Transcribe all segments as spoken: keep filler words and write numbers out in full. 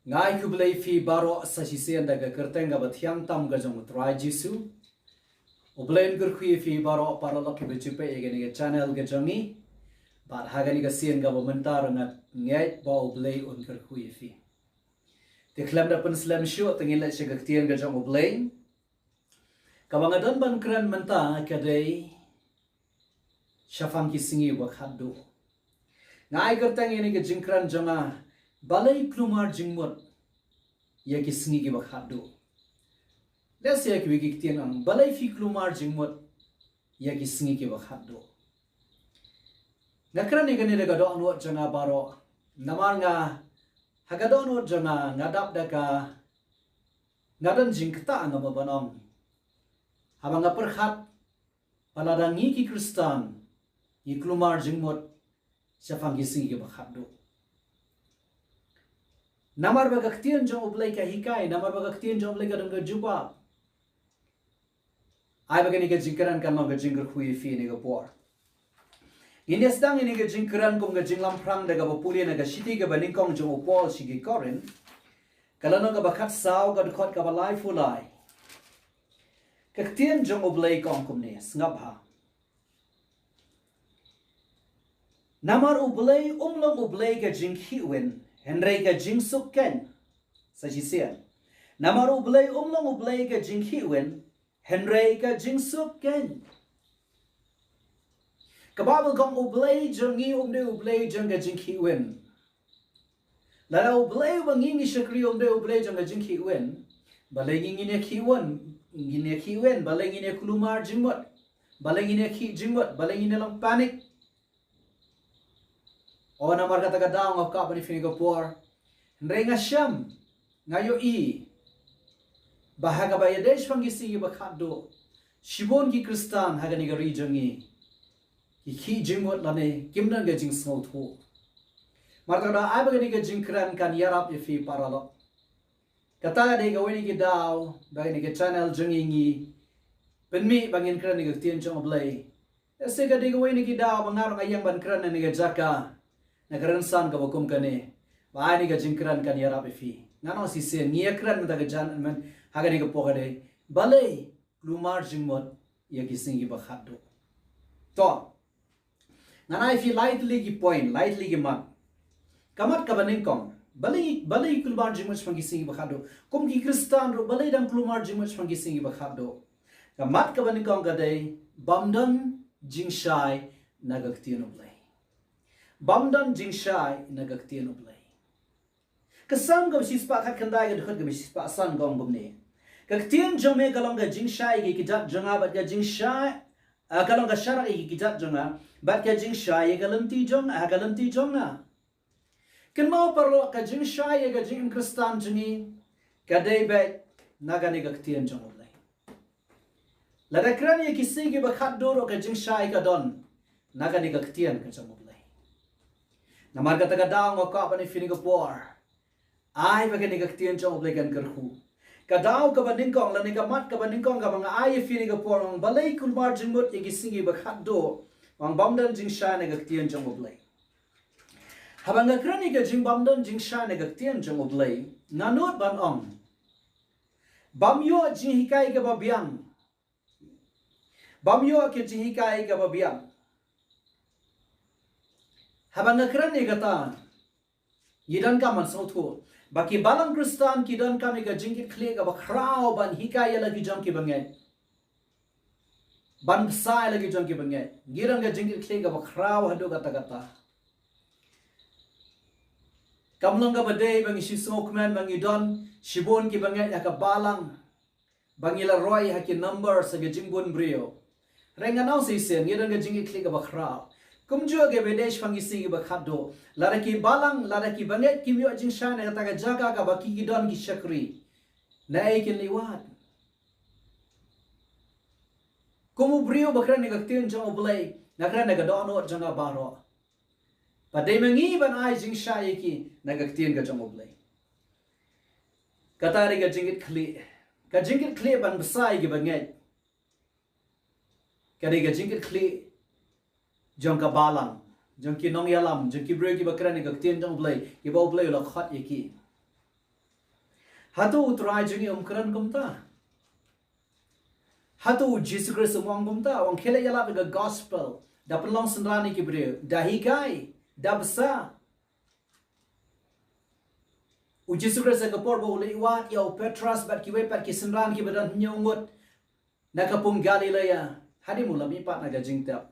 Nga ai khublei ïa phi baroh sa shisien da ka kyrteng kaba thiang tam ka jong U Trai Jisu. U Blei un kyrkhu ïa phi baroh paralok kiba ju peit ïa kane ka channel ka jong ngi. Bad ha kane ka sien kaba mynta ruh nga ngeit ba U Blei un kyrkhu ïa phi. Te khlem da pynslem shuh te ngin leit sha ka ktien ka jong U Blei. Kaba nga don ban kren mynta ka dei shaphang ki sngi ba khatduh. Nga ai kyrteng ïa kane ka jingkren jong nga, balei kulmar jingmut ïa ki sngi kiba khatduh. Let's say kiwei ki ktien, balei phi kulmar jingmut ïa ki sngi kiba khatduh. Nga kren ïa kane da ka dohnud jong nga baroh. Namar nga ha ka dohnud jong nga nga dap da ka, nga don jingkata nga ba ban ong. Haba nga pyrkhat ba lada ngi ki Khristan ngi kulmar jingmut shaphang ki sngi kiba khatduh. Namar ba ka ktien jong U Blei ka hikai, namar ba ka ktien jong U Blei ka don ka jubab. Ai ba kane ka jingkren kan long ka jingkyrkhu ïa phi ha kane ka por. Ngin ïa sdang ïa kane ka jingkren kum ka jinglamphrang da kaba pule na ka shithi kaba nyngkong jong u Paul sha ki Korinth. Ka lynnong kaba khatsaw, ka dkhot kaba laiphew lai. Ka ktien jong U Blei ka ong kumne, sngap bha. Namar U Blei um long U Blei ka jingkhihwin, hynrei ka jingsuk keiñ. Sa shisien. Namar U Blei um long U Blei ka jingkhihwin, hynrei ka jingsuk keiñ. Ka Baibl ka ong U Blei jong ngi um dei U Blei jong ka jingkhihwin. Lada U Blei uba ngi ngi shakri um dei U Blei jong ka jingkhihwin, balei ngi ngin ïa khihwin, ngin ïa khihwin, balei ngin ïa kulmar jingmut, balei ngin ïa khih jingmut, balei ngin ïa long panic. O namar kata ka daw nga kwah ban ïa phi ha kane ka por. Hynrei nga shem, nga ïohi ba ha kaba ïadei shaphang ki sngi kiba khatduh, shibun ki Khristan ha kane ka ri jong ngi ki khih jingmut lane kim don ka jingsngewthuh. Namar kata ai ba kane ka jingkren kan ïarap ïa phi paralok. Kata ka dei kawei na ki daw ba kane ka channel jong ngi ngi pynmih ba ngin kren ïa ka ktien jong U Blei. Ïa, sa ka dei kawei na ki daw ba nga ruh nga ïeng ban kren ha kane ka jaka na ka rynsan kaba kum kane. Ba ai kane ka jingkren kan ïarap ïa phi. Nga ong shisien ngi ïa kren mynta ka jan, mynta ha kane ka por ka dei, balei kulmar jingmut ïa ki sngi kiba khatduh. To, ngan ai ïa phi lai tylli ki point, lai tylli ki mat. Ka mat kaba nyngkong, balei, balei kulmar jingmut shaphang ki sngi kiba khatduh. Kum ki Khristan ruh balei dang kulmar jingmut shaphang ki sngi kiba khatduh. Ka mat kaba nyngkong ka dei bym don jingshai na ka ktien U Blei. Bym don jingshai na ka ktien U Blei. Ka Salm kaba shispah khatkhyndai, ka dkhot kaba shispah san ka ong kumne. Ka ktien jong me ka long ka jingshai ïa ki kjat jong nga bad ka jingshai, ah, ka long ka sharak ïa ki kjat jong nga bad ka jingshai ïa ka lynti jong, ah, ka lynti jong nga. Kynmaw paralok, ka jingshai ïa ka jingim Khristan jong ngi ka dei beit na kane ka ktien jong U Blei. Lada kren ïa ki sngi kiba khatduh ruh ka jingshai ka don na kane ka ktien ka jong U Blei. Namar kata ka daw nga kwah ban ïa phi ha kane ka por, ai ba kane ka ktien jong U Blei kan kyrkhu. Ka daw kaba nyngkong lane ka mat kaba nyngkong kaba nga ai ïa phi ha kane ka por, nga ong balei kulmar jingmut ïa ki sngi kiba khatduh, nga ong bym don jingshai na ka ktien jong U Blei. Haba nga kren ïa ka jingbym don jingshai na ka ktien jong U Blei, nga nud ban ong, bym ïoh jinghikai kaba biang. Bym ïoh ki jinghikai kaba biang. Haba nga kren ïa kata, ngi donkam ban sngewthuh ba ki balang Khristan ki donkam ïa ka jingkitkhlieh kaba khraw ban hikai ïa la ki jong ki bangeit, ban bsa ïa la ki jong ki bangeit. Ngi don ka jingkitkhlieh kaba khraw haduh katta katta. Kam long kaba dei ba ngi shu sngewkmen ba ngi don shibun ki bangeit ha ka balang, ba ngi la roi ha ki number sa ka jingbun briew. Hynrei ngan ong shisien, ngi don ka jingkitkhlieh kaba khraw. Kumjuh ka ba dei shaphang ki sngi kiba khatduh, lada ki balang, lada ki bangeit kim ïoh jingshai na kata ka jaka kaba ki ki don ki shakri, naei kin leit wad? Kum u briew ba kren na ka ktien jong U Blei, nga kren na ka dohnud jong nga baroh, ba dei ma ngi ban ai jingshai ïa ki na ka ktien ka jong U Blei. Kata dei ka jingkitkhlieh. Ka jingkitkhlieh ban bsa ïa ki bangeit. Ka dei ka jingkitkhlieh jong ka balang, jong ki nongïalam, jong ki briew kiba kren ïa ka ktien jong U Blei, kiba U Blei u la khot ïa ki. Hato u Trai jong ngi um kren kumta? Hato u Jisu Khrist um ong kumta? Ong khie leit ïalap ïa ka gospel, da pynlong synran ïa ki briew, da hikai, da bsa. U Jisu Khrist ha ka por ba u leit wad ïa u Petros bad kiwei pat ki synran kiba don hynñiew ngut na ka pung Galilea, hadien u la mihpat na ka jingtep.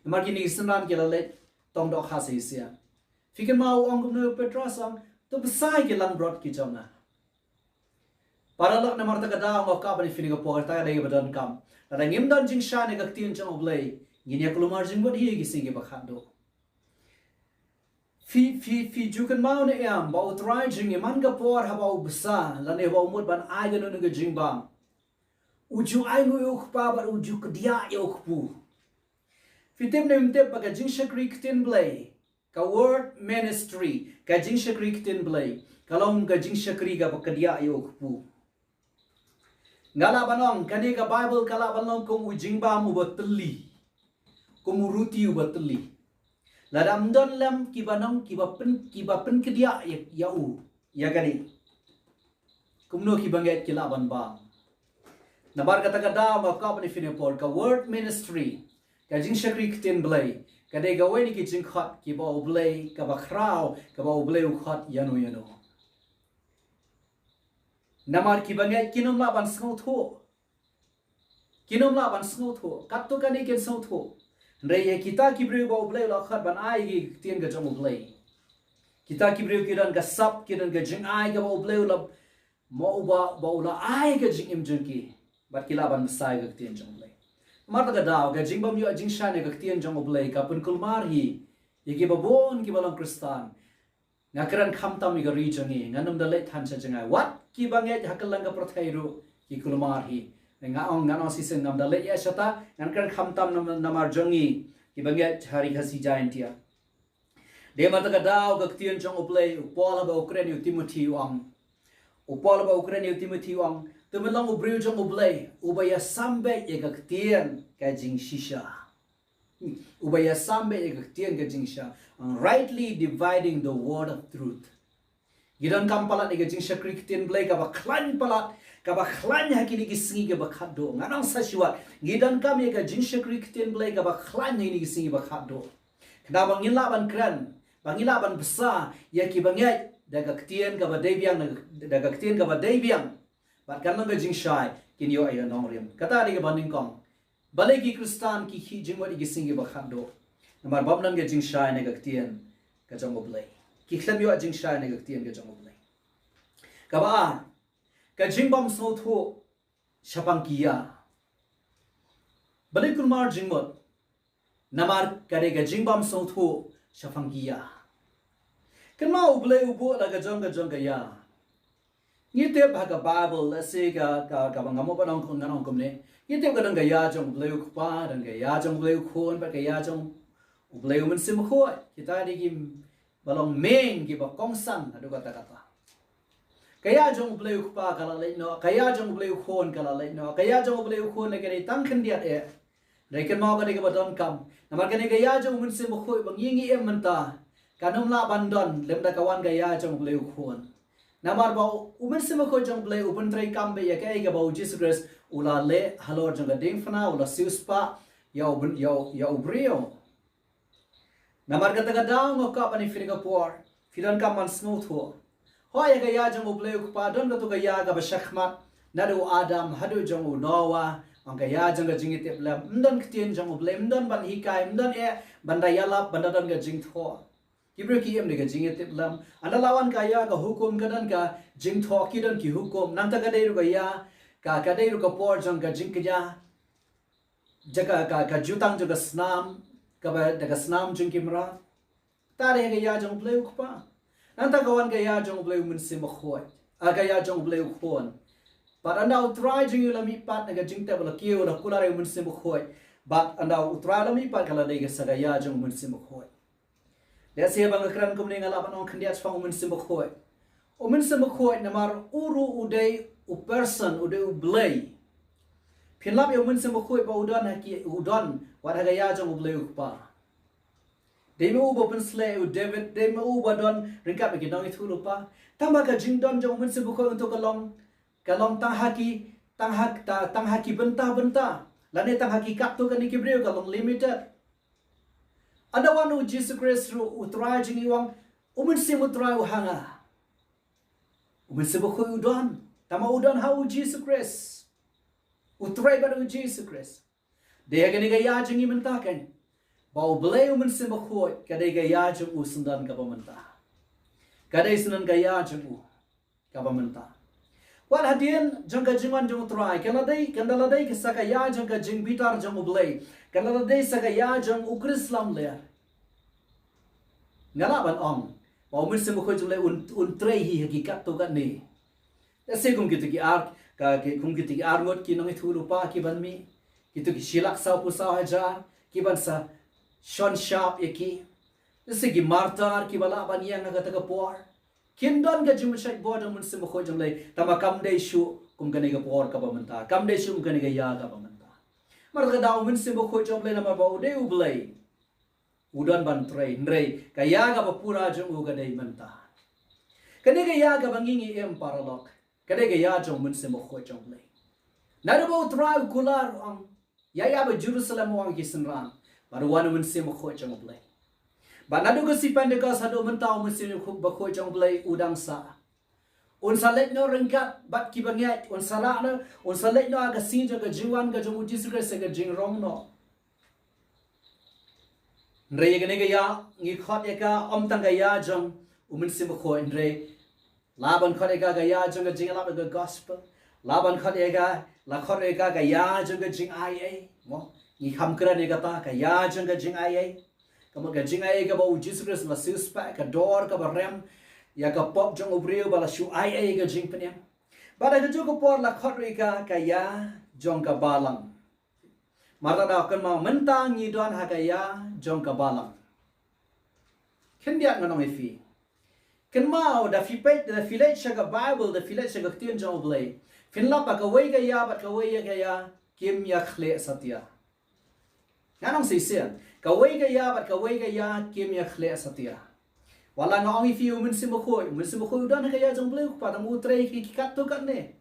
Namar kine ki synran ki la leit tong dohkha shisha. Phi kynmaw u ong kumno ïa u Petros? Ong, to bsa ïa ki langbrot ki jong nga. Paralok, namar kata ka daw nga kwah ban ïa phi ïa ka por kata ka dei kaba donkam. Lada ngim don jingshai na ka ktien jong U Blei, ngin ïa kulmar jingmut hi ïa ki sngi kiba khatduh. Phi, phi, phi ju kynmaw ne em ba U Trai jong ngi man ka por haba u bsa lane haba u mut ban ai kano kano ka jingbam, u ju ainguh ïa u Kpa bad u ju kdiah ïa u Kpu. Phi tip ne em tip ba ka jingshakri ktien Blei, ka word ministry, ka jingshakri ktien Blei, ka long ka jingshakri kaba kdiah ïa u Kpu. Nga lah ban ong, kane ka Baibl ka lah ban long kum u jingbam uba tylli, kum u ruti uba tylli. Lada ym don lem kiba nong, kiba pyn, kiba pynkdiah ïa, ïa u, ïa kane, kumno ki bangeit ki lah ban bam? Namar kata ka daw nga kwah ban ïa phi ïa ka por, ka word ministry, ka jingshakri ktien Blei, ka dei kawei na ki jingkhot kiba U Blei, kaba khraw, kaba U Blei u khot ïano ïano. Namar ki bangeit kin ym lah ban sngewthuh. Kin ym lah ban sngewthuh. Katto katne kin sngewthuh. Hynrei ïa kita ki briew ba U Blei u la khot ban ai ïa ki ktien ka jong U Blei, kita ki briew ki don ka sap, ki don ka jingai kaba U Blei u la, mo uba, ba u la ai ka jingim jong ki, bad ki lah ban bsa ïa ka ktien jong U Blei. Namar kata ka daw, ka jingbym ïoh jingshai na ka ktien jong U Blei ka pynkulmar hi ïa kiba bun kiba long Khristan. Nga kren khamtam ïa ka ri jong ngi, ngan ym da leit than sha jngai. Wat ki bangeit ha kylleng ka pyrthei ruh ki kulmar hi. Nga ong, ngan ong shisien, ngam da leit ïa shata, ngan kren khamtam nam-, namar jong ngi ki bangeit ha ri Khasi Jaintia. Dei namar kata ka daw ka ktien jong U Blei, u Paul haba u kren ïa u Timothi u ong. U Paul haba u kren ïa u Timothi u ong, to men long u briew jong U Blei uba ïasam beit ïa ka ktien ka jingshisha. Uba ïasam beit ïa ka ktien ka jingshisha, and rightly dividing the word of truth. Ngi donkam palat ïa ka jingshakri ktien Blei kaba khlaiñ palat, kaba khlaiñ ha kine ki sngi kiba khatduh. Ngan ong sa shi wat, ngi donkam ïa ka jingshakri ktien Blei kaba khlaiñ ha kine ki sngi kiba khatduh. Khnang ba ngin lah ban kren, ba ngin lah ban bsa ïa ki bangeit da ka ktien kaba dei biang, da ka ktien kaba dei biang. Bad kan long ka jingshai, kin ïoh ïa ka nongrim. Kata dei kaba nyngkong. Balei ki Khristan ki khih jingmut ïa ki sngi kiba khatduh? Namar bym don ka jingshai na ka ktien ka jong U Blei. Ki khlem ïoh jingshai na ka ktien ka jong U Blei. Kaba ar, ka jingbym sngewthuh shaphang ki ïa. Balei kulmar jingmut? Namar ka dei ka jingbym sngewthuh shaphang ki ïa. Kynmaw U Blei u buh la ka jong ka jong ka ïa. Ngi tip ha ka Baibl, lehse ka, ka, kaba nga mut ban ong, ngan ong kumne. Ngi tip ka don ka ïa jong U Blei u Kpa, don ka ïa jong U Blei u Khun, bad ka ïa jong U Blei u Mynsiem Bakhuid. Kita dei kiba long main, kiba kongsan haduh katta katta. Ka ïa jong U Blei u Kpa ka la leit noh, ka ïa jong U Blei u Khun ka la leit noh, ka ïa jong U Blei u Khun ka dei tang khyndiat eh. Hynrei kynmaw ka dei kaba donkam. Namar kane ka ïa jong u Mynsiem Bakhuid ba ngi ngi im mynta, kan ym lah ban don lymda ka wan ka ïa jong U Blei u Khun. Namar ba u Mynsiem Bakhuid jong U Blei u pyntreikam beit ïa kaei kaba u Jisu Khrist u la leh halor jong ka diengphna, u la siewspah ïa u byn-, ïa u, ïa u briew. Namar kata ka daw nga kwah ban ïa phi ïa ka por, phi donkam ban sngewthuh. Hooid, ïa ka ïa jong U Blei u Kpa don kato ka ïa kaba shakhmat, naduh u Adam haduh jong u Noah, ong ka ïa jong ka jingïatiplem, ym don ktien jong U Blei, ym don ban hikai, ym don eh ban da ïalap, ban da don ka jingthoh. Ki briew ki im da ka jingïatiplem. Ynda la wan ka ïa ka hukum ka don ka jingthoh, ki don ki hukum. Nangta ka dei ruh ka ïa, ka, ka dei ruh ka por jong ka jingkñia. Jaka ka, ka jutang jong ka snam, kaba da ka snam jong ki mrad. Ta dei ka ïa jong U Blei u Kpa. Nangta ka wan ka ïa jong U Blei u Mynsiem Bakhuid. A, ka ïa jong U Blei u Khun. Bad ynda U Trai jong ngi u la mihpat na ka jingtep, u la kiew, u la kular ïa u Mynsiem Bakhuid. Bad ynda U Trai u la mihpat, ka la dei ka sa ka ïa jong u Mynsiem Bakhuid. Lehse ba nga kren kumne nga lah ban ong khyndiat shaphang u Mynsiem Bakhuid. U Mynsiem Bakhuid namar u ruh u dei u person, u dei U Blei. Phin lap ïa u Mynsiem Bakhuid ba u don ha ki, u don wat ha ka ïa jong U Blei u Kpa. Dei ma u ba pynsleh u David, dei ma u ba don ryngkat bad ki nongïathuhlypa. Tang ba ka jingdon jong u Mynsiem Bakhuid hangto ka long, ka long tang ha ki, tang ha, ta, tang ha ki bynta bynta, lane tang ha ki katto katne ki briew ka long limited. Haba wan u Jisu Khrist ruh, u Trai jong ngi u ong, u Mynsiem u Trai u ha nga. U Mynsiem Bakhuid u don, tang ba u don ha u Jisu Khrist. U trei bad u Jisu Khrist. Dei ha kane ka ïa jong ngi mynta kan, ba U Blei u Mynsiem Bakhuid, ka dei ka ïa jong u syndon kaba mynta. Ka dei syndon ka ïa jong u kaba mynta. Wat hadien jong ka jingwan jong u Trai, kan la dei, kan la dei ka sa ka ïa jong ka jingbitar jong U Blei, kan la dei sa ka ïa jong u Khrist lamler. Nga lah ban ong ba u Mynsiem Bakhuid jong U Blei un, un trei hi ha ki katto katne. Lehse kum kito ki ar, ka, ki, kum kito ki ar ngut ki nongïathuhlypa ki ban mih, kito ki shi lak saw phew saw hajar ki ban sa shon shap ïa ki. Lehse ki martyr kiba lah ban ïeng ha kata ka por. Kin don ka jingpynshait bor jong u Mynsiem Bakhuid jong U Blei, tang ba kam dei shuh kum kane ka por kaba mynta, kam dei shuh kum kane ka ïa kaba mynta. Namar kata u Mynsiem Bakhuid jong U Blei, namar ba u dei U Blei, u don ban trei, hynrei ka ïa kaba pura jong u ka dei mynta. Kane ka ïa kaba ngi ngi im, paralok, ka dei ka ïa jong u Mynsiem Bakhuid jong U Blei. Naduh ba u Trai u kular u ong, ïa ïa ba Jerusalem, u ong ki synran, bad u wan u Mynsiem Bakhuid jong U Blei. Bad naduh ka sngi Pentekost haduh mynta u Mynsiem Bakhuid jong U Blei u dang sah. Un sa leit noh ryngkat bad ki bangeit, un sa rah noh, un sa leit noh ha ka sngi jong ka jingwan ka jong u Jisu Khrist, ka jingrong noh. Hynrei ïa kane ka ïa ngi khot ïa ka ym tang ka ïa jong u Mynsiem Bakhuid, hynrei la ban khot ïa ka ka ïa jong ka jingïalap ïa ka gospel. La ban khot ïa ka, la khot ïa ka ka ïa jong ka jingaiei. Mo, ngi kham kren ïa kata ka ïa jong ka jingaiei. Ka mut ka jingaiei kaba u Jisu Khrist u la siewspah, ka dor kaba rem ïa ka pop jong u briew ba la shu aiei ïa ka jingpynim. Bad ha kajuh ka por la khot ruh ïa ka ka ïa jong ka balang. Namar kata kynmaw mynta ngi don ha ka ïa jong ka balang. Khyndiat ngan ong ïa phi. Kynmaw da phi peit, da phi leit sha ka Bible, da phi leit sha ka ktien jong U Blei, phin lap ba kawei ka ïa bad kawei ka ïa kim ïa khleh satia. Ngan ong shisien, kawei ka ïa bad kawei ka ïa kim ïa khleh satia. Wat la nga ong ïa phi u Mynsiem Bakhuid, u Mynsiem Bakhuid u don ha ka ïa jong U Blei u Kpa, tang u trei ki, ki katto katne.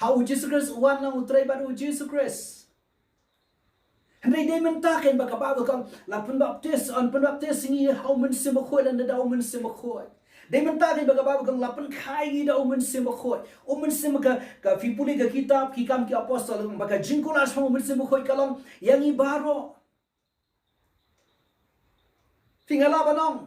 Ha u Jisu Khrist u wan lang u trei bad u Jisu Khrist. Hynrei dei mynta kein ba ka Baibl ka ong la pynbaptis, yn pynbaptis ngi ha u Mynsiem Bakhuid lane da u Mynsiem Bakhuid. Dei mynta kein ba ka Baibl ka ong la pynkha ïa ngi da u Mynsiem Bakhuid. U Mynsiem ka, ka phi pule ka kitab Ki Kam ki Apostol, ba ka jingkular jong u Mynsiem Bakhuid ka long ïa ngi baroh. Phi, nga lah ban ong,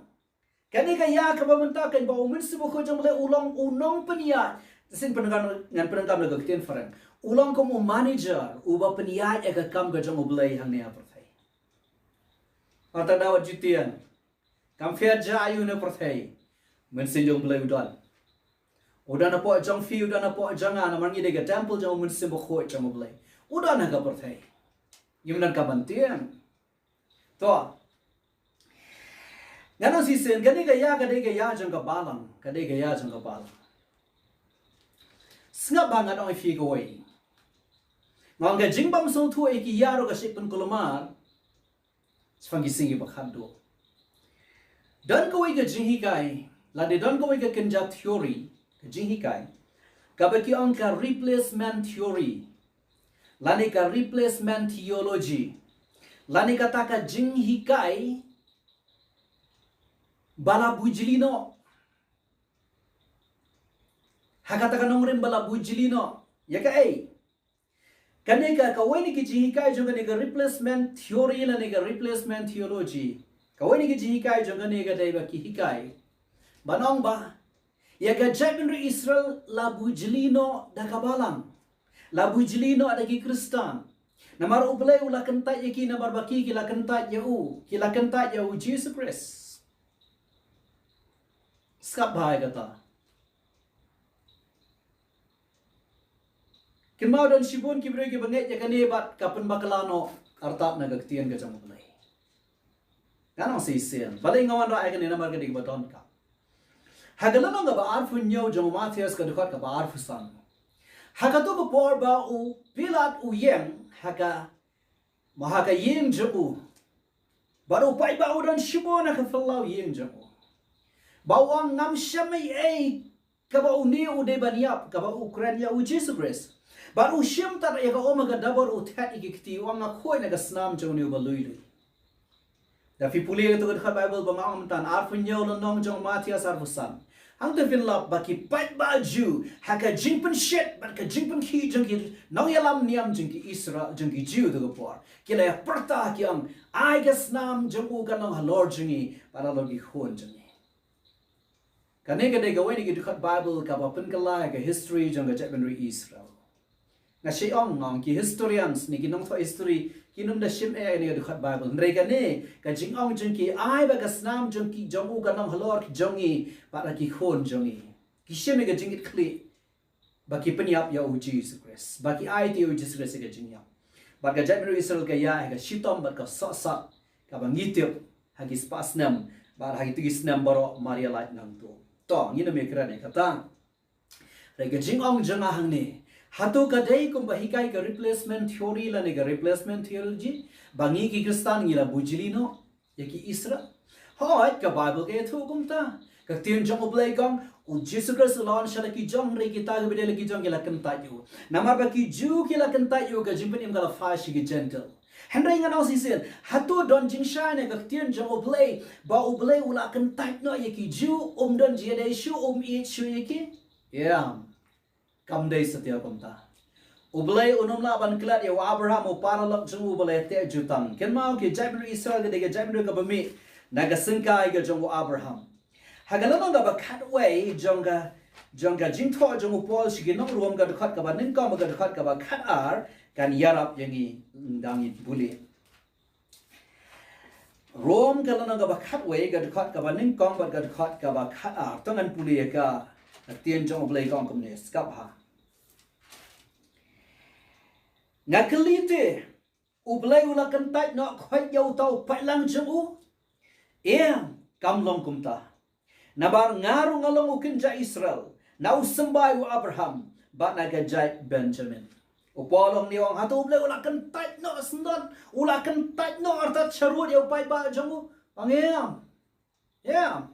kane ka ïa kaba mynta kein ba u Mynsiem Bakhuid jong U Blei u long u nongpynïaid. Shisien pyndonkam, ngan pyndonkam da ka ktien phareng. U long kum u manager uba pynïaid ïa ka kam ka jong U Blei hangne ha pyrthei. Arta da wat ju tieng, kam pher ja aiu na pyrthei, Mynsiem jong U Blei u don. U don hapoh jong phi, u don hapoh jong nga, namar ngi dei ka temple jong u Mynsiem Bakhuid jong U Blei. U don ha ka pyrthei. Ngim donkam ban tieng. To. Ngan ong shisien, kane ka ïa ka dei ka ïa jong ka balang, ka dei ka ïa jong ka balang. Sngap ba ngan ong ïa phi kawei. Nga ong ka jingbym sngewthuh ïa ki ïa ruh ka shu pynkulmar shaphang ki sngi ba khatduh. Don kawei ka jinghikai, lane don kawei ka kynja theory, ka jinghikai, kaba ki ong ka replacement theory, lane ka replacement theology, lane kata ka jinghikai ba la bujli noh. Ha kata ka nongrim ba la bujli noh. Ïa kaei? Kane ka, kawei na ki jinghikai jong kane ka replacement theory lane ka replacement theology. Kawei na ki jinghikai jong kane ka dei ba ki hikai ban ong ba ïa ka jaitbynriew Israel la bujli noh da ka balang. La bujli noh da ki Khristan. Namar U Blei u la kyntait ïa ki, namar ba ki, ki la kyntait ïa u, ki la kyntait ïa u Jisu Khrist. Sngap bha ïa kata. Kynmaw don shibun ki briew kiba ngeit ïa kane bad ka pynbakla noh artat na ka ktien ka jong U Blei. Ngan ong shisien, balei nga wanrah ïa kane namar ka dei kaba donkam. Ha ka lynnong kaba arphew hynñiew jong u Mathaios ka dkhot kaba arphew san. Ha kato ka por ba u Pilat u ïeng ha ka, ma ha ka ïing jong u, Bad u paidbah u don shibun ha ka phyllaw ïing jong u. Ba u ong ngam shem ei ei kaba une u dei ban ïap, kaba u kren ïa u Jisu Khrist. Bad u shim tad ïa ka um ha ka dabor, u thet ïa ki kti, u ong nga khuid na ka snam jong une uba lui lui. Da phi pule ïa kato ka dkhot Baibl ba nga ong mynta, arphew hynñiew lynnong jong Mathaios arphew san. Hangta phin lap ba ki paidbah Jiw, ha ka jingpynshit bad ka jingpynkhih jong ki nongïalam niam jong ki Israel, jong ki Jiw ha kato ka por, ki la ïa pyrta ki ong, ai ka snam jong u kan long halor jong ngi bad halor ki khun jong ngi. Kane ka dei kawei na ki dkhot Baibl kaba pynkylla ïa ka history jong ka jaitbynriew Israel. Nga shu ong, ong ki historians ne ki nongthoh history kin ym da shim eh ïa kane ka dkhot Baibl. Hynrei kane ka jingong jong ki, ai ba ka snam jong ki, jong u kan long halor jong ngi bad ha ki khun jong ngi. Ki shim ïa ka jingkitkhlieh ba ki pynïap ïa u Jisu Khrist, ba ki aiti ïa u Jisu Khrist ïa ka jingïap. Bad ka jaitbynriew Israel ka ïaid ha ka shitom bad ka sohsat kaba ngi tip ha ki spah snem, bad ha kito ki snem baroh mar ïa lait nangto. To, ngin ym ïakren ïa kata. Hynrei ka jingong jong nga hangne, hato ka dei kumba hikai ka replacement theory lane ka replacement theology, ba ngi ki Khristan ngi la bujli noh ïa ki Israel? Hooid, ka Baibl ka ïathuh kumta. Ka ktien jong U Blei ka ong, u Jisu Khrist u la wan sha la ki jong, hynrei kita kiba dei la ki jong ki la kyntait ïa u. Namar ba ki Jiw ki la kyntait ïa u, ka jingpynim ka la phai sha ki Jentil. Hynrei ngan ong shisien, hato don jingshai ne ka ktien jong U Blei ba U Blei u la kyntait noh ïa ki Jiw, um don jingïadei shuh, um ïeit shuh ïa ki? Ïa. Kam dei satia kumta. U Blei un ym lah ban klet ïa u Abraham, u paralok jong u ba la teh jutang. Kynmaw, ki jaitbynriew Israel ka dei ka jaitbynriew kaba mih na ka syngkai ka jong u Abraham. Ha ka lynnong kaba khatwei jong ka, jong ka jingthoh jong u Paul sha ki nong Rom, ka dkhot kaba nyngkong bad ka dkhot kaba khatar kan ïarap ïa ngi, ynda ngi pule. Rom ka lynnong kaba khatwei, ka dkhot kaba nyngkong bad ka dkhot kaba khatar. To ngan pule ïa ka, ka ktien jong U Blei ka ong kumne, sngap ha. Nga kylli te, U Blei u la kyntait noh khoit ïa uta u paidlang jong u? Em, kam long kumta. Namar nga ruh nga long u kynja Israel, na u symbai u Abraham, bad na ka jait Benjamin. U Paul u ong ne, u ong, hato U Blei u la kyntait noh syndon, u la kyntait noh artat sharud ïa u paidbah jong u? Ong em. Em.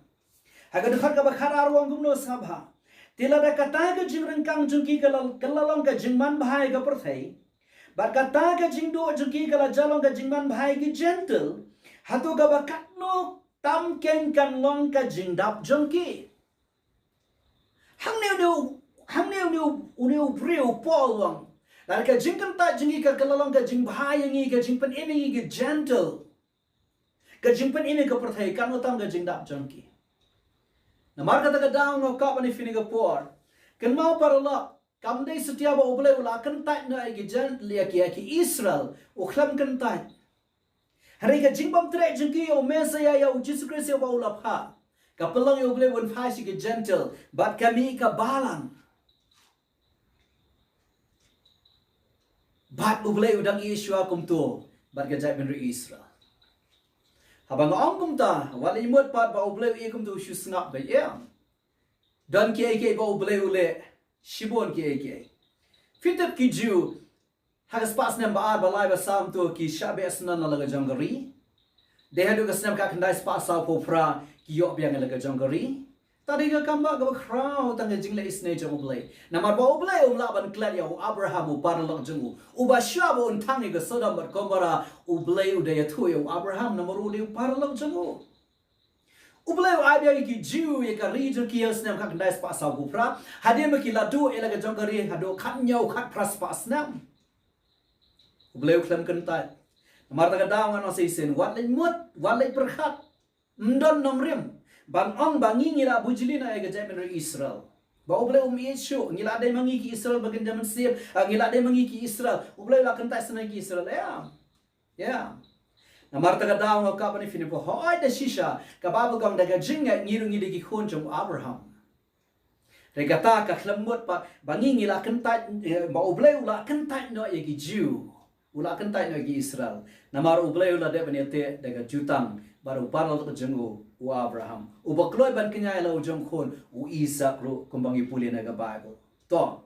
Ha ka dkhot kaba khatar u ong kumno, sngap ha. Te lada kata ka jingryngkang jong ki ka la, ka la long ka jingmanbha ïa ka pyrthei, bad kata ka jingduh jong ki ka la jia long ka jingmanbha ïa ki Jentil, hato kaba katno tam keiñ kan long ka jingdap jong ki? Hangne une u, hangne une u, une u briew u Paul u ong, lada ka jingkyntait jong ki ka, ka la long ka jingbha ïa ngi, ka jingpynim ïa ngi ki Jentil, ka jingpynim ïa ka pyrthei, katno tam ka jingdap jong ki? Namar kata ka daw nga kwah ban ïa phi ne ka por. Kynmaw paralok, kam dei satia ba U Blei u la kyntait noh ïa ki Jen-, ïa ki, ïa ki Israel, u khlem kyntait. Hynrei ka jingbymtreh jong ki ïa u Messaïah, ïa u Jisu Khrist ïa uba u la phah, ka pynlong ïa U Blei un phai sha ki Jentil, bad ka mih ka balang. Bad U Blei u dang ïeit shuwa kumto bad ka jaitbynriew Israel. Haba nga ong kumta, wat leit mut pat ba U Blei u ïeit kumto u shu sngap beit, em. Don kiei kiei ba U Blei u leh, shibun kiei kiei. Phi tip ki Jiw, ha ka spah snem ba ar, ba lai, ba saw, to ki shah beh syndon na la ka jong ka ri. Dei haduh ka snem khatkhyndai spah sawphew phra ki ïoh biang ïa la ka jong ka ri. Ta dei ka kam ba kaba khraw tang ka jingleh isynei jong U Blei. Namar ba U Blei um lah ban klet ïa u Abraham u paralok jong u, uba shuwa ba un thang ïa ka Sodom bad Gomorrah, U Blei u da ïathuh ïa u Abraham, namar u dei u paralok jong u. U Blei u ai biang ïa ki Jiw ïa ka ri jong ki ha u snem khatkhyndai spah sawphew phra, hadien ba ki la duh ïa la ka jong ka ri haduh khathynñiew khatphra spah snem. U Blei u khlem kyntait. Namar kata ka daw ngan ong sa shisien, wat leit mut, wat leit pyrkhat. Ym don nongrim ban ong ba ngi ngi la bujli noh ïa ka jaitbynriew Israel. Ba U Blei um ïeit shuh, ngi la dei ma ngi ki Israel ba kynja mynsiem, ah, ngi la dei ma ngi ki Israel. U Blei u la kyntait syndon ïa ki Israel, em. Em. Namar kata ka daw nga kwah ban ïa phi ne por, hooid da shisha, ka Baibl ka ong da ka jingngeit ngi ruh ngi dei ki khun jong u Abraham. Hynrei kata ka khlem mut pat ba ngi ngi la kyntait, eh, ba U Blei u la kyntait noh ïa ki Jiw, u la kyntait noh ïa ki Israel. Namar U Blei u la dep ban ïateh da ka jutang bad u paralok jong u, u Abraham, uba kloi ban kñia ïa la u jong khun, u Isak ruh, kumba ngi pule na ka Baibl. To.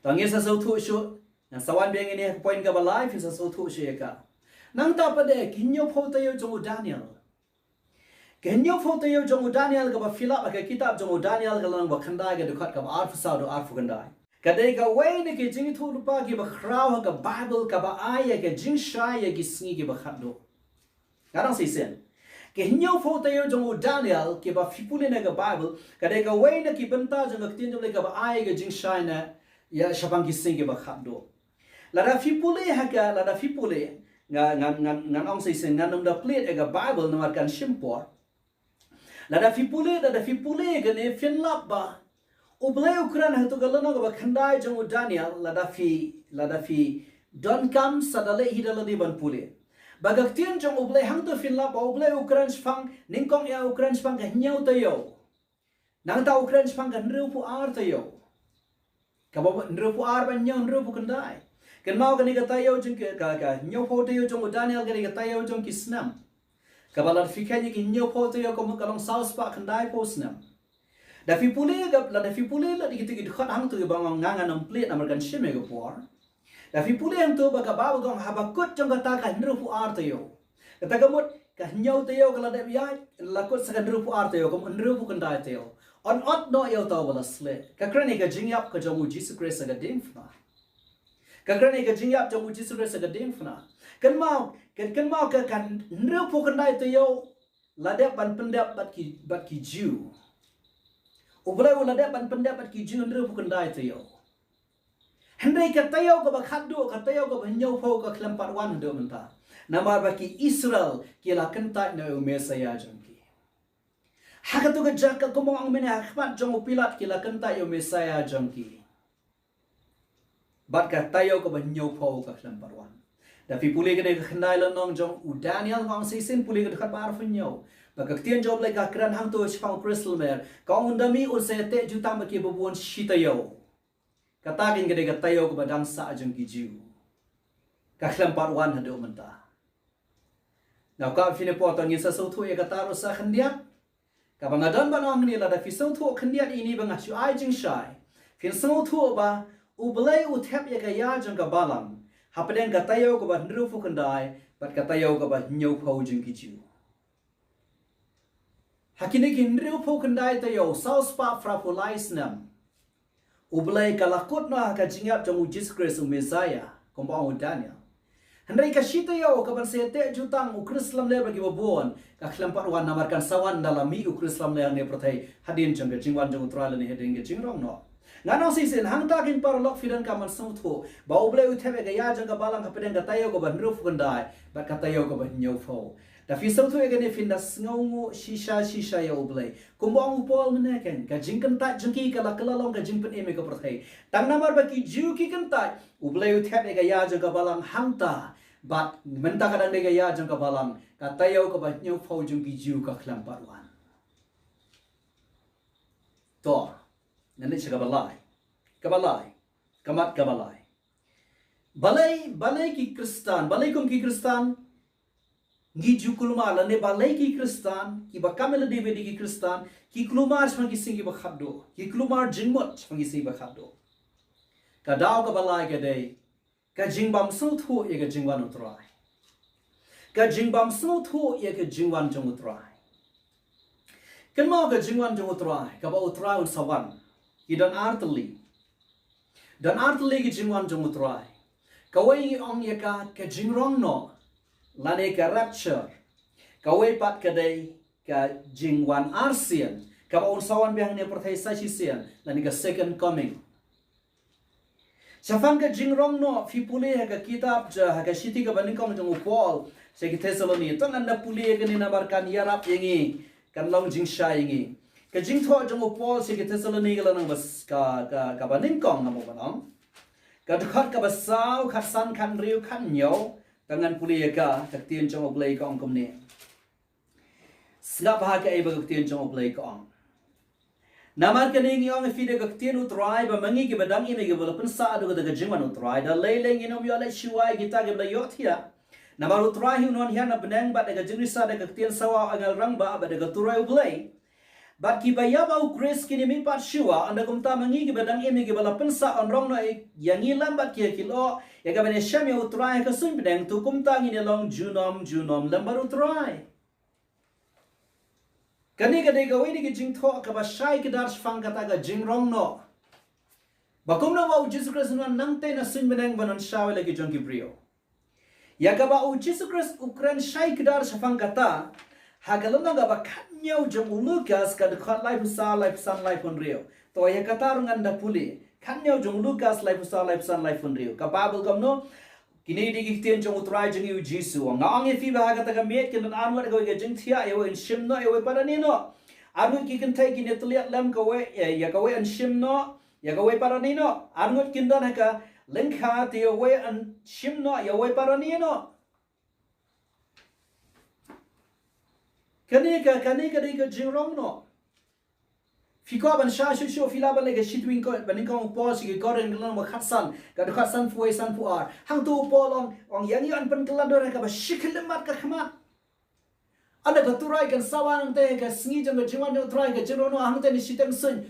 To ngin sa sngewthuh shuh, ngan sa wan biang ïa kane ha ka point kaba lai, phin sa sngewthuh shuh ïa ka. Nangta pat de ki hynñiewphew taïew jong u Daniel. Ki hynñiewphew taïew jong u Daniel kaba fill up ha ka kitab jong u Daniel ka lynnong ba khyndai ka dkhot kaba arphew saw haduh arphew khyndai. Ka dei kawei na ki jingïathuhlypa kiba khraw ha ka Baibl kaba ai ïa ka jingshai ïa ki sngi kiba khatduh. Nga dang shisien. Ki hynñiewphew taïew jong u Daniel kiba phi pule na ka Baibl, ka dei kawei na ki bynta jong ka ktien jong u Blei kaba ai ïa ka jingshai na ïa shaphang ki sngi kiba khatduh. Lada phi pule ha ka, lada phi pule, nga, nga, nga, ngan ong shisien, ngan ym da plie ïa ka Baibl namar kan shim por. Lada phi pule, lada phi pule kane phin lap ba U Blei u kren ha kato ka lynnong kaba khyndai jong u Daniel, lada phi, lada phi donkam sa da leit hi da lade ban pule. Ba ka ktien jong U Blei hangto phin lap ba U Blei u kren shaphang, nyngkong ïa u kren shaphang ka hynñiew taïew. Nangta u kren shaphang ka hynriewphew ar taïew. Kaba hynriewphew ar ban ñiew hynriewphew khyndai. Kynmaw kane ka taïew jong ka, ka, ka hynñiewphew taïew jong u Daniel kane ka taïew jong ki snem. Kaba lada phi kheiñ ïa ki hynñiewphew taïew ka mut ka long saw spah khyndaiphew snem. Da phi pule ka, lada phi pule la di kito ki dkhot hangto kiba nga, nga ngan ym plie namar kan shim ïa ka por. Da phi pule hangto ba ka Baibl ka ong haba kut jong kata ka hynriewphew ar taïew. Kata ka mut ka hynñiew taïew ka la dep ïaid, la kut sa ka hynriewphew ar taïew, ka mut hynriewphew khyndai taïew. Yn ot noh ïa uta uba la sleh. Ka kren ïa ka jingïap ka jong u Jisu Khrist ha ka diengphna. Ka kren ïa ka jingïap jong u Jisu Khrist ha ka diengphna. Kynmaw, kyn, kynmaw ka, ka hynriewphew khyndai taïew la dep ban pyndep bad ki, bad ki Jiw. U Blei u la dep ban pyndep bad ki Jiw hynriewphew khyndai taïew. Hynrei ka taïew kaba khatduh, ka taïew kaba hynñiewphew ka khlem pat wan haduh mynta. Namar ba ki Israel ki la kyntait na u Messaïah jong ki. Ha kato ka jaka kumba ong mynne ha khmat jong u Pilat ki la kyntait ïa u Messaïah jong ki. Bad ka taïew kaba hynñiewphew ka khlem pat wan. Da phi pule kane ka khyndai lynnong jong u Daniel ka ong shisien pule ka dkhot ba arphew hynñiew. Ba ka ktien jong U Blei ka kren hangto shaphang u Khrislamler. Ka ong u da mih un sa ïateh jutang bad kiba bun shi taïew. Kata kein ka dei ka taïew kaba dang sah jong ki Jiw. Ka khlem pat wan haduh mynta. Nangta phi ne por to ngin sa sngewthuh ïa kata ruh sa khyndiat. Kaba nga don ban ong hangne lada phi sngewthuh khyndiat ïa ini ba nga shu ai jingshai. Phin sngewthuh ba U Blei u thep ïa ka ïa jong ka balang. Hapdeng ka taïew kaba hynriewphew khyndai, bad ka taïew kaba hynñiewphew jong ki Jiw. Ha kine ki hynriewphew khyndai taïew, saw spah phraphew lai snem. U Blei ka la kut noh ha ka jingïap jong u Jisu Khrist u Messaïah, kumba ong u Daniel. Hynrei ka shi taïew kaban sa ïateh jutang u Khrislamler bad kiba bun, ka khlem pat wan namar kan sa wan da la mih u Khrislamler ne pyrthei, hadien jong ka jingwan jong u Trai lane hadien ka jingrong noh. Ngan ong shisien hangta kein paralok phi donkam ban sngewthuh, ba U Blei u thep ïa ka ïa jong ka balang hapdeng ka taïew kaba hynriewphew khyndai, bad ka taïew kaba hynñiewphew. Da phi sngewthuh ïa kane phin da sngewnguh shisha shisha ïa U Blei. Kumba ong u Paul mynne kein, ka jingkyntait jong ki ka la kylla long ka jingpynim ïa ka pyrthei. Tang namar ba ki Jiw ki kyntait, U Blei u thep ïa ka ïa jong ka balang hangta. Bad mynta ka dang dei ka ïa jong ka balang, ka taïew kaba hynñiewphew jong ki Jiw ka khlem pat wan. To, ngan leit sha kaba lai. Kaba lai. Ka mat kaba lai. Balei, balei ki Khristan, balei kum ki Khristan ngi ju kulmar lane balei ki Khristan, kiba kam ïa lade ba dei ki Khristan, ki kulmar shaphang ki sngi kiba khatduh, ki kulmar jingmut shaphang ki sngi kiba khatduh. Ka daw kaba lai ka dei, ka jingbym sngewthuh ïa ka jingwan u Trai. Ka jingbym sngewthuh ïa ka jingwan jong u Trai. Kynmaw ka jingwan jong u Trai, kaba u Trai un sa wan. Ki don artylli. Don artylli ka jingwan jong u Trai. Kawei ngi ong ïa ka, ka jingrong noh. Lane ka rapture. Kawei pat ka dei ka jingwan arsien. Kaba un sa wan biang ne pyrthei sa shisien. Lane ka second coming. Shaphang ka jingrong noh, phi pule ha ka kitab ja, ha ka shithi kaba nyngkong jong u Paul sha ki Thessaloni. To ngan da pule ïa kane namar kan ïarap ïa ngi, kan long jingshai ïa ngi. Ka jingthoh jong u Paul sha ki Thessaloni ka lynnong ba s-, ka, ka, kaba nyngkong nga mut ban ong. Ka dkhot kaba saw, khatsan, khathynriew, khathynñiew. To ngan pule ïa ka, ka ktien jong u Blei ka ong kumne. Sngap ha kaei ba ka ktien jong u Blei ka ong. Namar kane ngi ong ïa phi da ka ktien u Trai ba ma ngi kiba dang im ïa kiba la pynsah haduh kata ka jingwan u Trai, da lei lei ngin ym ïoh leit shuwa ïa kita kiba la ïohthiah. Namar u Trai hi un wan hiar na bneng bad da ka jingrisa da ka ktien sawa u angel rangbah bad da ka turoi u Blei. Bad kiba ïap ha u Khrist kin ïamihpat shuwa, ynda kumta ma ngi kiba dang im ïa kiba la pynsah yn rong noh ïa ngi lem bad ki ha ki lyoh, ïa kaban ïashem ïa u Trai ha ka suiñ bneng, to kumta ngin ïalong junom junom lem bad u Trai. Kane ka dei kawei na ki jingthoh kaba shai kdar shaphang kata ka jingrong noh. Ba kumno ba u Jisu Khrist un wan nangtei na suiñ bneng ban wan shaw ïa la ki jong ki briew. Ïa kaba u Jisu Khrist u kren shai kdar shaphang kata, ha ka lynnong kaba khathynñiew jong u Lukas ka dkhot laiphew saw, laiphew san, laiphew hynriew. To ïa kata ruh ngan da pule. Khathynñiew jong u Lukas laiphew saw, laiphew san, laiphew hynriew. Ka Baibl kumno, kine dei ki ktien jong u Trai jong ngi u Jisu. Nga ong ïa phi ba ha kata ka miet kin don arngut kawei ka jingthiah, ïa uwei un shim noh, ïa uwei pat un ïeh noh. Arngut ki kynthei kin ïatylliat lem kawei, ïa, ïa kawei un shim noh, ïa kawei pat un ïeh noh. Arngut kin don ha ka lyngkha te ïa uwei un shim noh, ïa uwei pat un ïeh noh. Kane ka, kane ka dei ka jingrong noh. Phi kwah ban shah shuh shuh, phi lah ban leit ka shiteng ko, ba nyngkong u Paul sha ki Korinth ka lynnong ba khatsan, ka dkhot sanphew wei, sanphew ar. Hangto u Paul u ong, u ong ïa ngi yn pynkylla dur ha kaba shi khyllipmat ka khmat. Ynda ka Trai kan sawa nangtei ha ka sngi jong ka jingwan jong u Trai, ka jingrong noh hangtei na shiteng suiñ.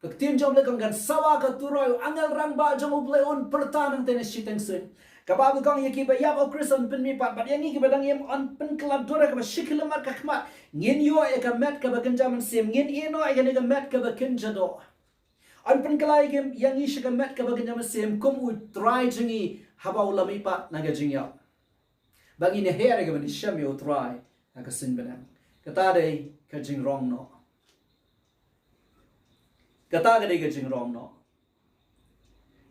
Ka ktien jong U Blei ka ong kan sawa ka Trai, u angel rangbah jong U Blei un pyrta nangtei na shiteng suiñ. Ka Baibl ka ong ïa kiba ïap ha u Khrist yn pynmihpat, bad ïa ngi kiba dang im yn pynkylla dur ha kaba shi khyllipmat ka khmat. Ngin ïoh ïa ka met kaba kynja mynsiem, ngin ïeh noh ïa kane ka met kaba kynja doh. Yn pynkylla ïa ngi sha ka met kaba kynja mynsiem kum u Trai jong ngi haba u la mihpat na ka jingïap. Ba ngin ïaher ïa kaban ïashem ïa u Trai ha ka suiñ bneng. Kata dei ka jingrong noh. Kata ka dei ka jingrong noh.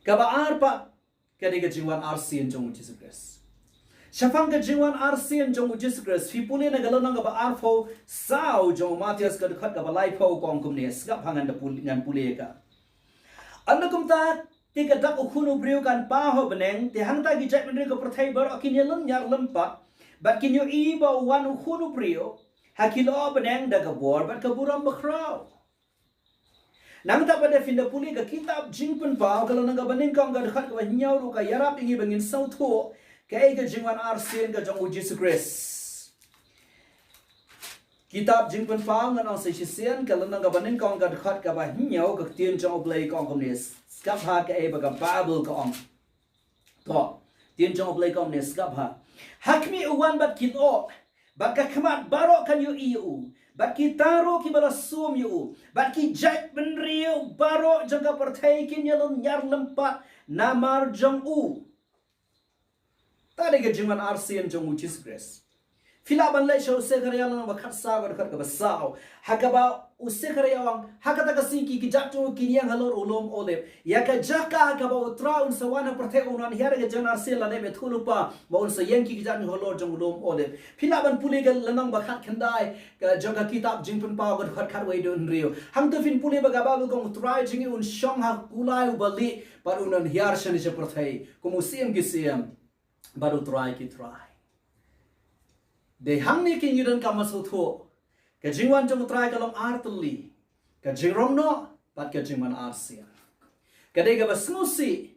Kaba ar pat ka dei ka jingwan arsien jong u Jisu Khrist. Shaphang ka jingwan arsien jong u Jisu Khrist, phi pule na ka lynnong kaba arphew saw jong u Mathaios ka dkhot kaba laiphew ka ong kumne, sngap ha ngan da pule, ngan pule ïa ka. Ynda kumta te ka dak u Khun u briew kan paw ha bneng, te hangta ki jaitbynriew ka pyrthei baroh kin ïalynñiar lympat, bad kin ïohi ba u wan u Khun u briew ha ki lyoh bneng da ka bor bad ka burom bakhraw. Nangta pat da phin da pule ka kitab Jingpynpaw ka lynnong kaba nyngkong ka dkhot kaba hynñiew ruh ka ïarap ïa ngi ba ngin sngewthuh kaei ka jingwan arsien ka jong u Jisu Khrist. Kitab Jingpynpaw ngan ong sa shisien ka lynnong kaba nyngkong ka dkhot kaba hynñiew, ka ktien jong U Blei ka ong kumne, sngap ha kaei ba ka Baibl ka ong. To, ktien jong U Blei ka ong kumne, sngap ha. Ha khmih u wan bad ki lyoh, bad ka khmat baroh kan ïohi ïa u, bad kita ruh kiba la sum ïa u, bad ki jaitbynriew baroh jong ka pyrthei kin ïalynñiar lympat namar jong u. Ta dei ka jingwan arsien jong u Jisu Khrist. Phi lah ban leit sha u Sekharaïa lynnong ba khatsaw ka dkhot kaba saw. Ha kaba u Sekharaïa u ong, ha kata ka sngi ki kjat jong u kin ïeng halor u lum Olib. Ïa ka jaka ha kaba u Trai un sa wan ha pyrthei un wan hiar ïa ka jingwan arsien la dep ïathuhlypa ba un sa ïeng ki kjat jong u halor jong u lum Olib. Phi lah ban pule ka lynnong ba khatkhyndai ka jong ka kitab Jingpynpaw ka dkhot khatwei haduh hynriew. Hangto phin pule ba ka Baibl ka ong u Trai jong ngi un shong ha kulai uba lieh bad un wan hiar shane sha pyrthei kum u Syiem ki syiem bad u Trai ki trai. Dei hangne ki ngi donkam ban sngewthuh. Ka jingwan jong u Trai ka long ar tylli. Ka jingrong noh bad ka jingwan arsien. Ka dei kaba sngewsih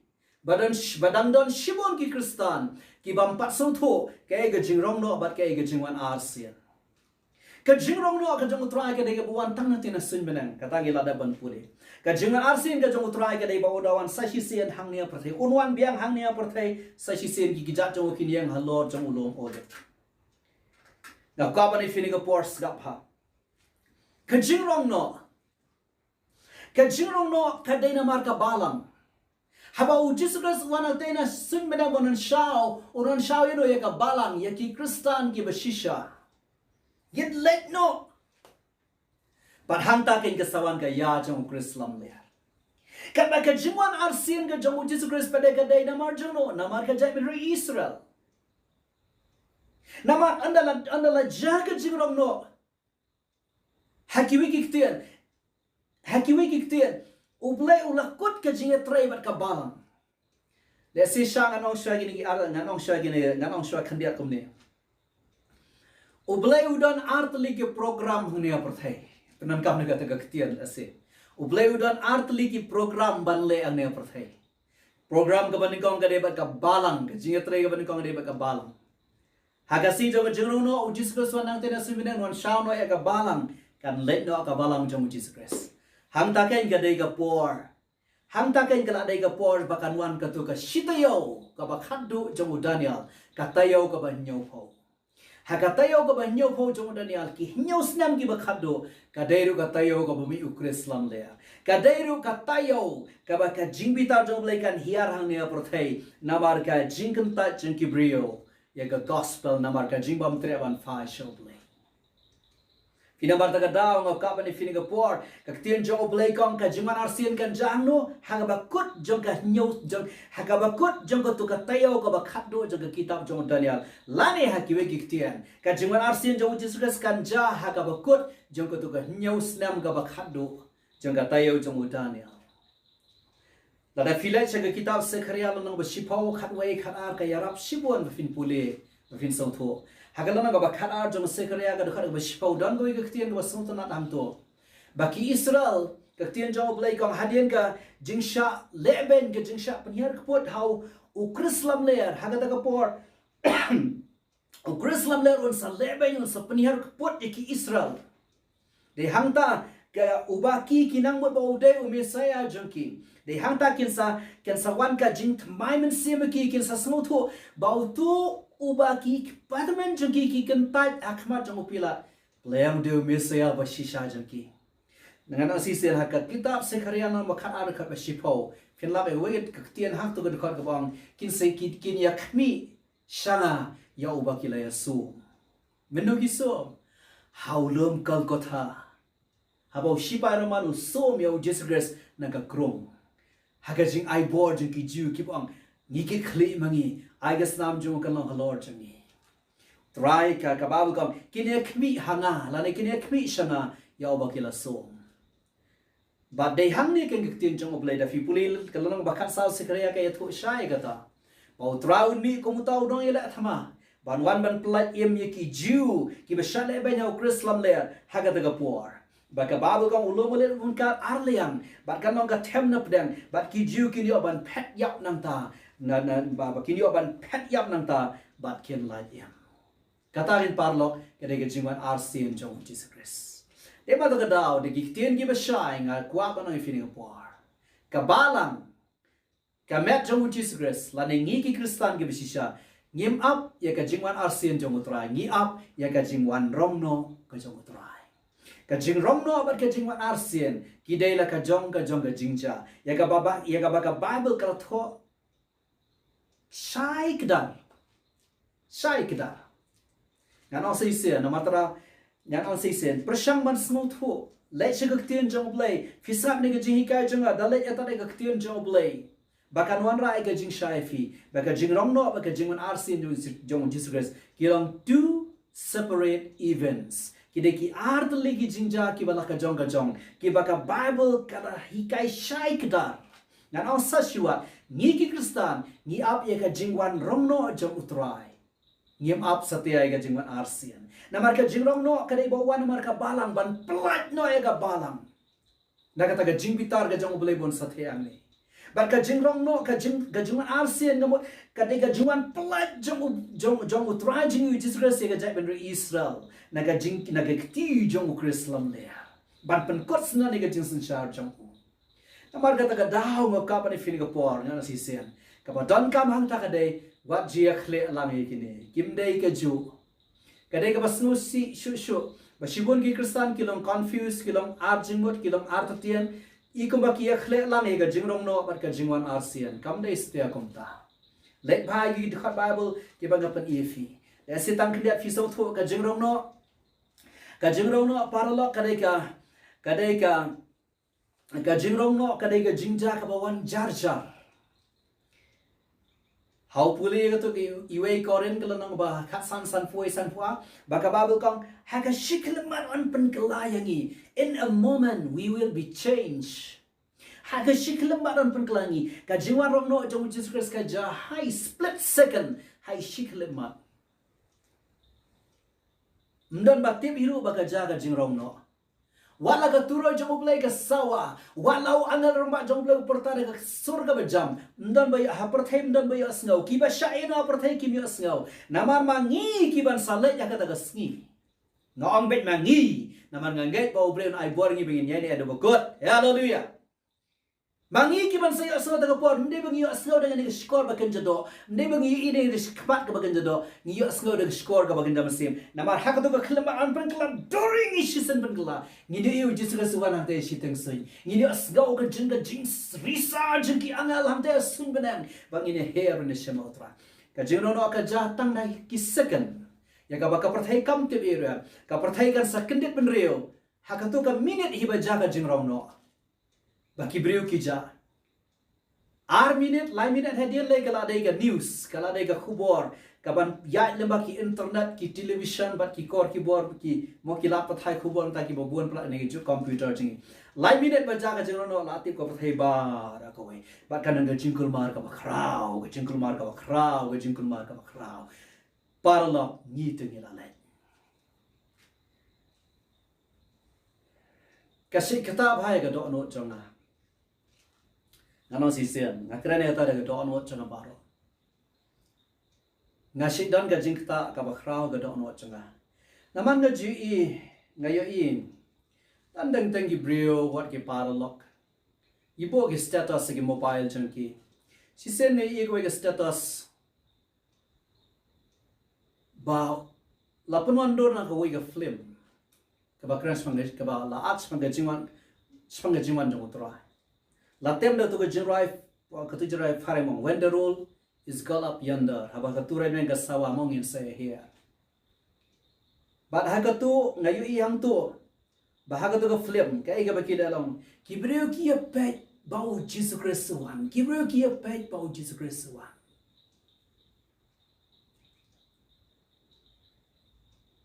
ba don sh-, ba dang don shibun ki Khristan ki bym pat sngewthuh kaei ka jingrong noh bad kaei ka jingwan arsien. Ka jingrong noh ka jong u Trai ka dei kaba wan tang na tynrai suiñ bneng, kata ngi la dep ban pule. Ka jingwan arsien ka jong u Trai ka dei ba u da wan sa shisien hangne ha pyrthei. Un wan biang hangne ha pyrthei sa shisien, ki kjat jong u kin ïeng halor jong u lum Olib. Nga kwah ban ïa phi kane ka por, sngap ha. Ka jingrong noh. Ka jingrong noh ka dei namar ka balang. Haba u Jisu Khrist u wan na tynrai suiñ bneng ban wan shaw, u wan shaw ïa no? Ïa ka balang, ïa ki Khristan kiba shisha. Ïit leit noh. Bad hangta kein ka sa wan ka ïa jong u Khrist lamler. Katba ka jingwan arsien ka jong u Jisu Khrist pat ka dei namar jong no? Namar ka jaitbynriew Israel. Namar ynda la, ynda la jia ka jingrong noh, ha kiwei ki ktien, ha kiwei ki ktien, U Blei u la kut ka jingïatrei bad ka balang. Lehse sha ngan ong shuwa kine ki ar, ngan ong shuwa kine, ngan ong shuwa khyndiat kumne. U Blei u don ar tylli ki program hangne ha pyrthei. Pyndonkam na kata ka ktien lehse. U Blei u don ar tylli ki program ban leh hangne ha pyrthei. Program kaba nyngkong ka dei bad ka balang, ka jingïatrei kaba nyngkong ka dei bad ka balang. Ha ka sngi jong ka jingrong noh, u Jisu Khrist u wan na tynrai suiñ bneng, u wan shaw noh ïa ka balang, kan leit noh ka balang jong u Jisu Khrist. Hangta kein ka dei ka por. Hangta kein ka la dei ka por ba kan wan kato ka shi taïew kaba khatduh jong u Daniel, ka taïew kaba hynñiewphew. Ha ka taïew kaba hynñiewphew jong u Daniel, ki hynñiew snem kiba khatduh, ka dei ruh ka taïew kaba mih u Khrist lamler. Ka dei ruh ka taïew kaba ka jingbitar jong u Blei kan hiar hangne ha pyrthei, namar ka jingkyntait jong ki briew ïa ka gospel, namar ka jingbymtreh ban phai sha u Blei. Phi, namar kata ka daw nga kwah ban ïa phi ha kane ka por, ka ktien jong u Blei ka ong ka jingwan arsien kan jia hangno? Ha kaba kut jong ka hynñiew jong, ha kaba kut jong kato ka taïew kaba khatduh jong ka kitab jong u Daniel. Lane ha kiwei ki ktien, ka jingwan arsien jong u Jisu Khrist kan jia ha kaba kut jong kato ka hynñiew snem kaba khatduh jong ka taïew jong u Daniel. Lada phi leit sha ka kitab Sekharïa lynnong ba shiphew, khatwei, khatar, ka ïarap shibun ba phin pule, ba phin sngewthuh. Ha ka lynnong kaba khatar jong Sekharïa, ka dkhot kaba shiphew, don kawei ka ktien kaba sngewtynnat hangto, ba ki Israel, ka ktien jong u Blei ka ong, hadien ka jingshah lehbeiñ, ka jingshah pynhiar kput ha u Khrist lamler, ha kata ka por u Khrist lamler un sa lehbeiñ, un sa pynhiar kput ïa ki Israel. Dei hangta ka uba ki, ki nang mut ba u dei u Messiah jong ki. Dei hangta kin sa, kin sa wan ka jingthymmai mynsiem ïa ki, kin sa sngewthuh ba uto uba ki, ki patmen jong ki, ki kyntait ha khmat jong u Pilat, la ïa u dei u Messiah ba shisha jong ki. Ngan ong shisien, ha ka kitab Sekharïa lynnong ba khatar, dkhot ba shiphew, phin lap ïa kawei ka ktien hangto ka dkhot kaba ong, kin sa, kin, kin ïa khmih sha nga ïa uba ki la ïa sum. Mynno ki sum? Ha u lum Golgotha, haba u shipai Roman u sum ïa u Jisu Khrist na ka krung. Ha ka jingai bor jong ki Jiw, kiba ong, ngi kit khlieh ma ngi, ai ka snam jong u kan long halor jong ngi. Trai, ka, ka Baibl ka ong, kin ïa khmih ha nga, lane kin ïa khmih sha nga ïa uba ki la sum. Bad dei hangne ka ktien jong u Blei, da phi pule ka lynnong ba khatsaw Sekharïa ka ïathuh shai kata, ba u Trai un mih kum uta u nongïaleh thma, ban wan ban pyllait im ïa ki Jiw kiba shah lehbeiñ ha u Khrist lamler ha kata ka por. Ba ka Baibl ka ong, u lum u leit ryngkat ar liang, bad kan long ka them na pdeng, bad ki Jiw kin ïoh ban phet ïap nangta, na, na, ba, ba kin ïoh ban phet ïap nangta, bad kin lait im. Kata, kin paralok, ka dei ka jingwan arsien jong u Jisu Khrist. Dei ma kata ka daw, da ki ktien kiba shai nga kwah ban ong ïa phi ha kane ka por, ka balang, ka met jong u Jisu Khrist, lane ngi ki Khristan kiba shisha, ngim ap ïa ka jingwan arsien jong u Trai, ngi ap ïa ka jingwan rong noh ka jong u Trai. Ka jingrong noh bad ka jingwan arsien ki dei la ka jong ka jong ka jingjia, ïa kaba, ba, ïa kaba ka Baibl ka la thoh shai kdar. Shai kdar. Ngan ong shisien, namar tara, ngan ong shisien, pyrshang ban sngewthuh, leit sha ka ktien jong u Blei, phi sngap na ka jinghikai jong nga, da leit ïatai da ka ktien jong u Blei, ba kan wanrah ïa ka jingshai ïa phi, ba ka jingrong noh bad ka jingwan arsien jong, jong u Jisu Khrist ki long two separate events. Ki dei ki ar tylli ki jingjia kiba la ka jong ka jong, kiba ka Baibl ka la hikai shai kdar. Ngan ong sa shi wat, ngi ki Khristan ngi ap ïa ka jingwan rong noh jong u Trai. Ngim ap satia ïa ka jingwan arsien. Namar ka jingrong noh ka dei ba wan namar ka balang, ban pyllait noh ïa ka balang na kata ka jingbitar ka jong u Blei ba un sa thiah hangne. Bad ka jingrong noh, ka jing, ka jingwan arsien, ka mut ka dei ka jingwan pyllait jong u, jong, jong u Trai jong ngi u Jisu Khrist ïa ka jaitbynriew Israel, na ka jing, na ka kti jong u Khrist lamler, ban pynkut syndon ïa ka jingsynshar jong u. Namar kata ka daw nga kwah ban ïa phi ha kane ka por, ngan ong shisien, kaba donkam hangta ka dei, wat ju ïakhleh lang ïa kine. Kim dei kajuh. Ka dei kaba sngewsih shuh shuh ba shibun ki Khristan ki long confused, ki long ar jingmut, ki long ar ktien, i kumba ki ïakhleh lang ïa ka jingrong noh bad ka jingwan arsien. Kam dei satia kumta. Leit bha ïa ki dkhot Baibl kiba nga pyni ïa phi. Lehse tang khyndiat phi sngewthuh ka jingrong noh. Ka jingrong noh, paralok, ka dei ka, ka dei ka, ka jingrong noh ka dei ka jingjia kaba wan jar jar. Haba pule ïa kato ka iwei Korinth ka lynnong ba khatsan, sanphew, sanphew ar, ba ka Baibl ka ong, ha ka shi khyllipmat yn pynkylla ïa ngi. In a moment we will be changed. Ha ka shi khyllipmat yn pynkylla ïa ngi. Ka jingwan rong noh jong u Jisu Khrist ka jia ha i split second, ha i shi khyllipmat. Ym don ba tip hi ruh ba ka jia ka jingrong noh. Wat la ka turoi jong u Blei ka sawa, wat la u angel rangbah jong u Blei u pyrta da ka sur kaba jam, ym don ba ïoh ha pyrthei, ym don ba ïohsngew. Kiba shah ïehnoh ha pyrthei kim ïohsngew. Namar ma ngi kiban sa leit ha kata ka sngi. Nga ong beit ma ngi, Namar nga ngeit ba u briew un ai bor ngi ba ngin ïaineh ïa u bakut. Haleluya. Ma ngi ki ban sa ïohsngew da ka por, ym dei ba ngi ïohsngew da kane ka shkor ba kynja doh, ym dei ba ngi ïohi da kane ka shakhmat kaba kynja doh, ngi ïohsngew da ka shkor kaba kynja mynsiem. Namar ha kato ka khyllipmat ban pynkylla, during ngi shisien pynkylla, ngin ïohi u Jisu Khrist u wan hangta ïa shiteng suiñ. Ngin ïohsngew ka jing, ka jingrisa jong ki angel hangta ïa suiñ bneng, ba ngin ïaher ban ïashem bad u Trai. Ka jingrong noh ka jia tang da ki second. Ïa kaba ka pyrthei kam tip ïa u, ka pyrthei kan sa kyndit bynriew ha kato ka minit hi ba jia ka jingrong noh. Ba ki briew ki jia. Ar minit, lai minit hadien lei ka la dei ka news, ka la dei ka khubor, ka ban ïaid lyngba ki internet, ki television, bad ki kor ki bor, ki mo ki lad pathai khubor, nangta kiba bun palat na ki juk computer jong ngi. Lai minit ba jia ka jingrong noh, la tip ka pyrthei baroh kawei. Bad ka don ka jingkulmar kaba khraw, ka jingkulmar kaba khraw, ka jingkulmar kaba khraw. Paralok, ngi te ngi la leit. Ka shait kata bha ïa ka dohnud jong nga. Ngan ong shisien, nga kren ïa kata da ka dohnud jong nga baroh. Nga shait don ka jingktah kaba khraw ka dohnud jong nga. Namar nga ju ïohi, nga ïohi, tang teng teng ki briew wat ki paralok, ki buh ki status ha ki mobile jong ki. Shisien nga ïohi kawei ka status ba la pynwandur na kawei ka film kaba kren shaphang ka, kaba la act shaphang ka jingwan, shaphang ka jingwan jong u Trai. La tem da kato ka jingrwai, kato ka jingrwai phareng, ong When the Roll is Called Up Yonder. Haba kato ka rynmen ka sawa, mo ngin sa ïaher. Bad ha kato nga ïohi hangto ba ha kato ka film, kaei kaba ki la ong, ki briew ki ïapeit ba u Jisu Khrist u wan. Ki briew ki ïapeit ba u Jisu Khrist u wan.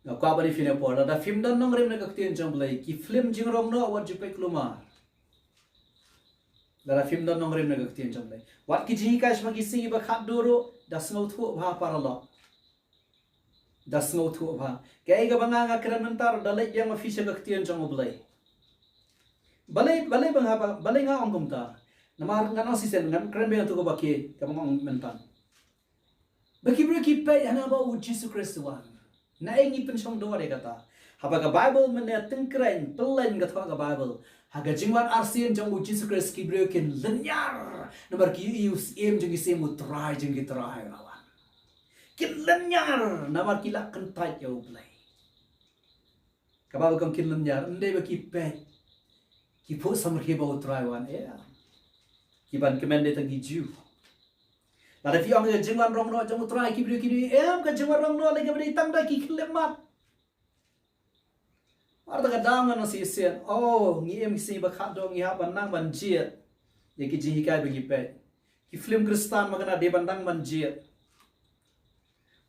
Nga kwah ban ïa phi na por, lada phim don nongrim na ka ktien jong U Blei, ki film jingrong noh wat ju peit kulmar. Lada phim don nongrim na ka ktien jong U Blei, wat ki jinghikai shaphang ki sngi ba khatduh ruh, da sngewthuh bha paralok. Da sngewthuh bha. Kaei kaba nga nga kren mynta ruh, da leit biang ma phi sha ka ktien jong U Blei. Balei, balei ba nga, balei nga ong kumta? Namar ngan ong shisien, ngan kren biang ïa kato kaba ki, kaba nga ong mynta. Ba ki briew ki peit hana ba u Jisu Khrist u wan. Naei ngi pynshong dor ïa kata? Haba ka Baibl mynne tyngkreiñ, pynlong ka thoh ka Baibl, ha ka jingwan arsien jong u Jisu Khrist ki briew kin lynñiar. Namar ki ïohi u Syiem jong ki syiem, u Trai jong ki trai u la wan. Kin lynñiar namar ki la kyntait ïa U Blei. Ka Baibl ka ong kin lynñiar, ym dei ba ki peit, ki phuh samrkhie ba u Trai u wan, eh. Ki ban kmen dei tang ki Jiw. Lada phi ong ka jingwan rong noh jong u Trai, ki briew kin ïohi, em, ka jingwan rong noh lei kaba dei tang da ki khyllipmat. Mar ta ka daw ngan ong shisien, oh, ngi im ki sngi ba khatduh, ngi hap ban nang ban jied ïa ki jinghikai ba ngi peit. Ki film Khristan ma kane dei ban nang ban jied.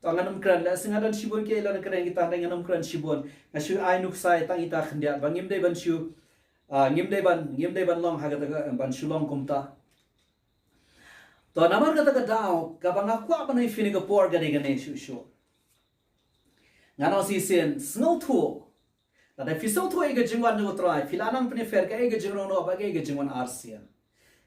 To ngan ym kren, lehse nga don shibun kiei lada kren kita, ngan ym kren shibun. Nga shu ai nuksa tang ita khyndiat ba ngim dei ban shu, ah, ngim dei ban, ngim dei ban long ha kata ka, ban shu long kumta. To namar kata ka daw kaba nga kwah ban ai phi na ka por ka dei kane shuh shuh. Ngan ong shisien, sngewthuh. Lada phi sngewthuh ïa ka jingwan jong u Trai, phi la nang pynïapher kaei ka jingrong noh bad kaei ka jingwan arsien.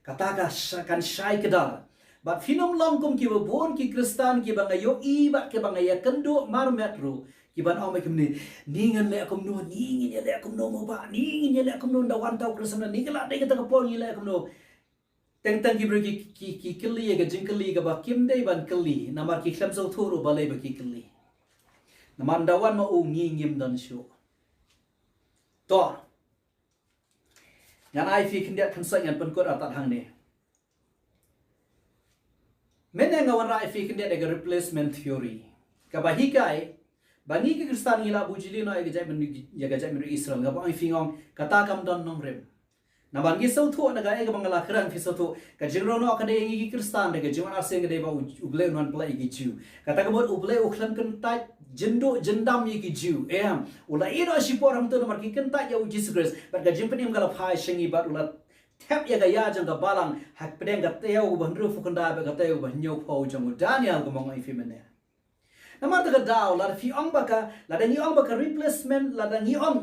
Kata ka sha-, kan shai kdar. Bad phin ym long kum kiba bun ki Khristan kiba nga ïohi bad kiba nga ïakynduh marmet ruh, kiban ong bad kumne, ni ngan leh kumno, ni ngin ïaleh kumno mo bah, ni ngin ïaleh kumno, ynda wan uta u Khristan, ni ka la dei kata ka por ngin leh kumno. Teng teng ki briew ki, ki, ki kylli ïa ka jingkylli kaba kim dei ban kylli, namar ki khlem sngewthuh ruh balei ba ki kylli. Namar ynda wan ma u ngi ngim don shuh. To. Ngan ai phi khyndiat khynsoit, ngan pynkut artat hangne. Mynne nga wanrah ïa phi khyndiat ïa ka replacement theory. Kaba hikai ba ngi ki Khristan ngi la bujli noh ïa ka jaitbynriew, ïa ka jaitbynriew Israel. Kaba ong ïa phi nga ong kata kam don nongrim. Namar ngi sngewthuh na kaei kaba nga la kren, phi sngewthuh. Ka jingrong noh ka dei ïa ngi ki Khristan, da ka jingwan arsien ka dei ba u, U Blei un wan pynlait ïa ki Jiw. Kata ka mut U Blei u khlem kyntait jynduh jyndam ïa ki Jiw. Em, u la ïeh noh shipor hangto namar ki kyntait ïa u Jisu Khrist. Bad ka jingpynim ka la phai sha ngi bad u la thep ïa ka ïa jong ka balang hapdeng ka taïew ba hynriewphew khyndai bad ka taïew ba hynñiewphew jong u Daniel, kumba nga ong ïa phi mynne. Namar kata ka daw, lada phi ong ba ka, lada ngi ong ba ka replacement, lada ngi ong,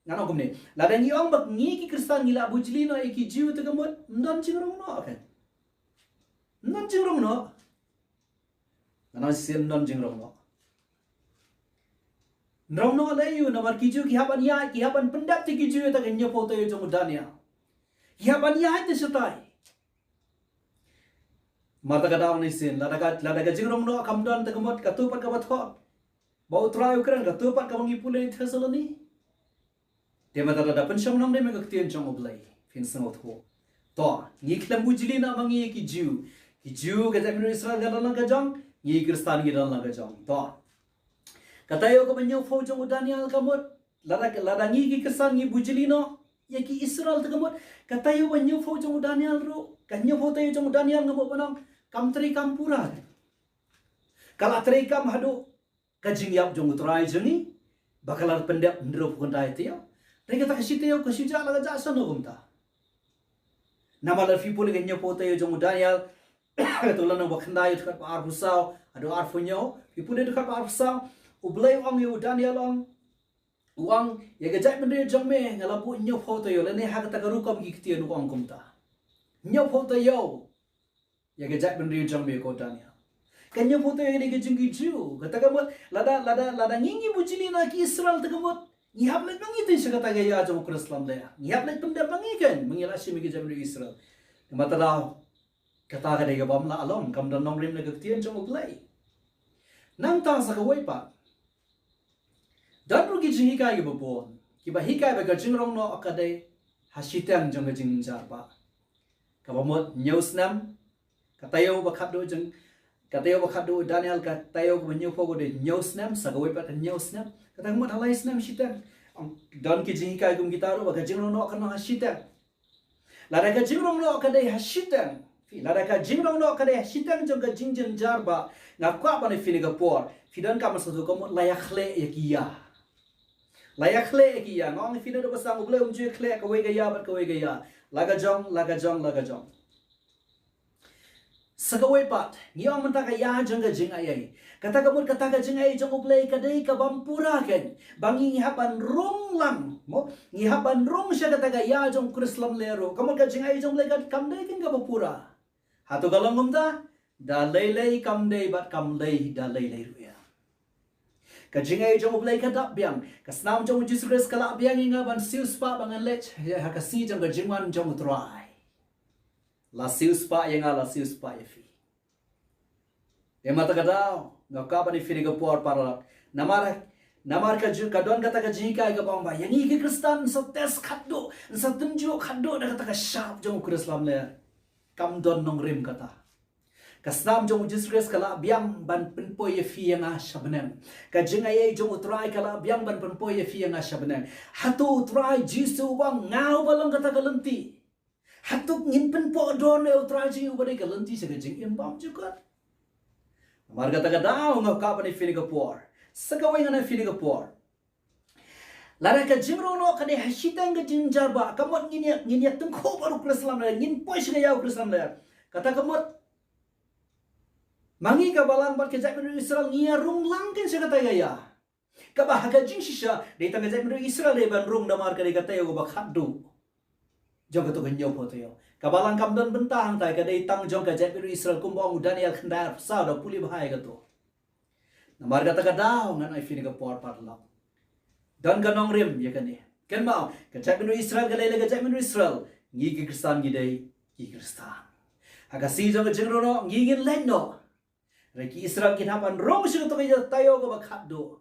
ngan ong kumne, lada ngi ong ba ngi ki Khristan ngi la bujli noh ïa ki Jiw, kata ka mut ym don jingrong noh, okay? Ym don jingrong noh. Ngan ong shisien, ym don jingrong noh. Nrong no le yu namar ki Jiw ki hap ban ïa, ki hap ban pyndep te ki Jiw ïa ta ka hynñiewphew taïew jong u Daniel. Ki hap ban ïa te shatai. Mar ta ka daw ni sin, lada ka, lada ka jingrong no kam don ta ka mut, ka tu pat ka ba thok. Ba u Trai u kren ka tu pat ka ba ngi pule Thessaloni. Te ma ta da pynshong nongrim ïa ka ktien jong u Blei. Phin sngewthuh. To, ngi khlem bujli na ma ngi ki Jiw. Ki Jiw ka jaitbynriew Israel ka don la ka jong, ngi Khristan ngi don la ka jong. To. Ka taïew ka ba hynñiewphew jong u Daniel ka mut. Lada, lada ngi ki Khristan ngi bujli no ïa ki Israel ta ka mut. Ka taïew ba hynñiewphew jong u Daniel ruh. Ka hynñiewphew taïew jong u Daniel nga mut ba nang kam trei kam pura. Ka la trei kam haduh ka jingïap jong u Trai jong ngi, ba ka la pyndep hynriewphew khyndai taïew. Te kata ka shi taïew ka shu jah la ka jah shano kumta. Namar la phi pule ka hynñiewphew taïew jong u Daniel, ka tu la nang ba khyndai ïa dkhot ba arphew saw, haduh arphew hynñiew, phi pule dkhot ba arphew saw, u Blei u ong ïa u Daniel ong, u ong, ïa ka jaitbynriew jong me, nga la buh hynñiewphew taïew, lane ha kata ka rukom ki ktien u ong kumta. Hynñiewphew taïew, ïa ka jaitbynriew jong me ko Daniel. Ka hynñiewphew taïew ïa ka jong ki Jiw. Kata ka mut, lada, lada, lada ngi ngi bujli na ki Israel ta ka mut. Ngi hap leit ma ngi te sha kata ka ïa jong u Khristan le. Ngi hap leit pyndep ma ngi kan, ma ngi la shim ïa ka jaitbynriew Israel. Namar ta daw, kata ka dei ka bym lah long, kam don nongrim na ka ktien jong u Blei. Nangta sa kawei pat. Don ruh ki jinghikai ki ba bun, ki ba hikai ba ka jingrong noh ka dei ha shiteng jong ka jingjynjar ba. Ka ba mut hynñiew snem, ka taïew ba khatduh jong, ka taïew ba khatduh Daniel, ka taïew ka ba hynñiewphew ka dei hynñiew snem, sa kawei pat ka hynñiew snem. Kata ka mut ha lai snem shiteng. Ong, don ki jinghikai kum kita ruh ba ka jingrong noh ka noh ha shiteng. Lada ka jingrong noh ka dei ha shiteng. Phi, lada ka jingrong noh ka dei ha shiteng jong ka jingjynjar ba. Nga kwah ban ïa phi ne ka por. Phi don ka masa tu ka mut la ïa khleh ïa ki ïa. La ïa khleh ïa ki ïa. Nga ong ïa phi ne da ba sang u Blei um ju ïa khleh kawei ka ïa bad kawei ka ïa. La ka jong, la ka jong, la ka jong. Sa kawei pat, ngi ong mynta ka ïa jong ka jingaiei. Kata ka mut kata ka jingaiei jong u Blei ka dei ka bym pura kein. Ba ngi hap ban rung lang, mo, ngi hap ban rung sha kata ka ïa jong u Khristan le ruh. Ka mut ka jingaiei jong u Blei ka kam dei kein ka ba pura. Hato ka long kumta, da lei lei kam dei bad kam dei da lei lei ruh ïa. Ka jingaiei jong u Blei ka dap biang, ka snam jong u Jisu Khrist ka lah biang ïa nga ban siewspah ba ngan leit ha ka sngi jong ka jingwan jong u Trai. La siewspah ïa nga, la siewspah ïa phi. Ïa mata ka daw, nga kwah ban ïa phi ne ka por paralok. Namar, namar ka ju, ka don kata ka jinghikai ka ba ong ba ïa ngi ki Khristan sa test khatduh, sa tynjuh khatduh da kata ka shap jong u Khristan le. Kam don nongrim kata. Ka snam jong u Jisu Khrist ka lah biang ban pynpoi ïa phi ïa nga sha bneng. Ka jingaiei jong u Trai ka lah biang ban pynpoi ïa phi ïa nga sha bneng. Hato u Trai Jisu u ong nga uba long kata ka lynti. Hato ngin pynpoh don ïa u Trai jong ngi uba dei ka lynti sha ka jingim bym jukut. Namar kata ka daw nga kwah ban ïa phi ne ka por. Sa kawei ngan ïa phi ne ka por. Lada ka jingrong noh ka dei ha shiteng ka jingjynjar ba, ka mut ngin ïa, ngin ïa tyngkhuh bad u Khristan le, ngin poi sha ka ïa u Khristan le. Kata ka mut. Ma ngi ka balang bad ka jaitbynriew Israel ngi ïa rung lang kein sha kata ka ïa. Kaba ha ka jingshisha, dei tang ka jaitbynriew Israel dei ban rung namar ka dei ka taïew ka ba khatduh. Jong kato ka hynñiewphew taïew. Ka balang kam don bynta hangtai ka dei tang jong ka jaitbynriew Israel kumba ong u Daniel khyndai arphew saw da pule bha ïa kato. Namar kata ka daw ngan ai phi ne ka por paralok. Don ka nongrim ïa kane. Kynmaw, ka jaitbynriew Israel ka lei lei ka jaitbynriew Israel. Ngi ki Khristan ngi dei ki Khristan. Ha ka sngi jong ka jingrong noh ngi ngin leit noh. Hynrei ki Israel kin hap ban rung sha kato ka ïa taïew ka ba khatduh.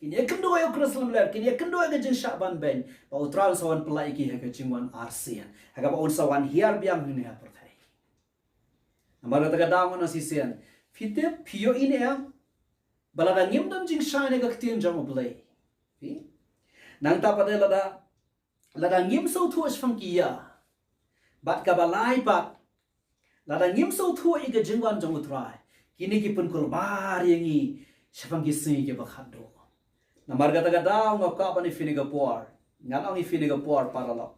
Kin ïakynduh ïa u Khristan ler, kin ïakynduh ïa ka jingshah ban beiñ. Ba u Trai un sa wan pynlait ïa ki ha ka jingwan arsien. Ha kaba un sa wan hiar biang hangne ha pyrthei. Namar kata ka daw ngan ong shisien. Phi tip, phi ïohi ne em. Ba lada ngim don jingshai na ka ktien jong u Blei. Phi? Nangta pat de lada, lada ngim sngewthuh shaphang ki ïa. Bad kaba lai pat. Lada ngim sngewthuh ïa ka jingwan jong u Trai. Kine ki pynkulmar ïa ngi shaphang ki sngi ki ba khatduh. Namar kata ka daw nga kwah ban ïa phi ne ka por. Ngan ong ïa phi ne ka por paralok.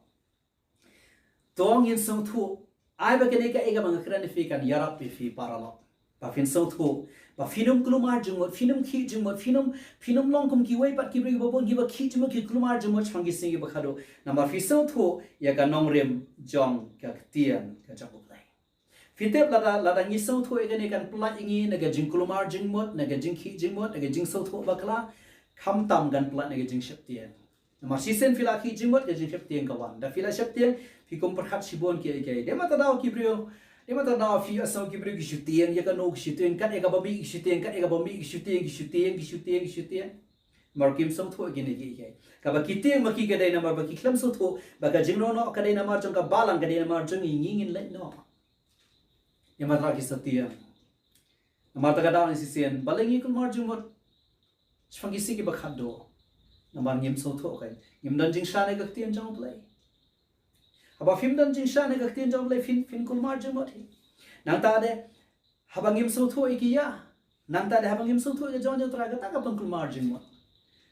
To ngin sngewthuh. Ai ba kane kaei kaba nga kren ïa phi kan ïarap ïa phi paralok. Ba phin sngewthuh. Ba phin ym kulmar jingmut, phin ym khih jingmut, phin ym, phin ym long kum kiwei pat ki briew ba bun ki ba khih jingmut ki kulmar jingmut shaphang ki sngi ki ba khatduh. Namar phi sngewthuh ïa ka nongrim jong ka ktien ka jong u Blei. Phi tip lada, lada ngi sngewthuh ïa kane kan pynlait ïa ngi na ka jingkulmar jingmut, na ka jingkhih jingmut, na ka jingsngewthuh bakla. Khamtam kan pynlait na ka jingsheptieng. Namar shisien phi la khih jingmut ka jingsheptieng ka wan. Da phi la sheptieng, phi kum pyrkhat shibun ki ei ki ei. Dei ma ta daw ki briew, dei ma ta daw phi ïohsngew ki briew ki shu tieng ïa kano, ki shu tieng kat ïa kaba mih, ki shu tieng kat ïa kaba mih, ki shu tieng, ki shu tieng, ki shu tieng, ki shu tieng. Namar kim sngewthuh kine ki ei ki ei. Kaba ki tieng ma ki ka dei namar ba ki khlem sngewthuh ba ka jinglong noh ka dei namar jong ka Balang, ka dei namar jong ngi, ngi ngin leit noh. Ïa ma ta ki sa tieng. Namar ta ka daw ngi shisien, balei ngi kulmar jingmut shaphang ki sngi kiba khatduh? Namar ngim sngewthuh, ka ngim don jingshai na ka ktien jong U Blei. Haba phim don jingshai na ka ktien jong U Blei, phin, phin kulmar jingmut hi. Nangta de, haba ngim sngewthuh ïa ki ïa, nangta de haba ngim sngewthuh ïa ka jong U Trai, kata ka pynkulmar jingmut.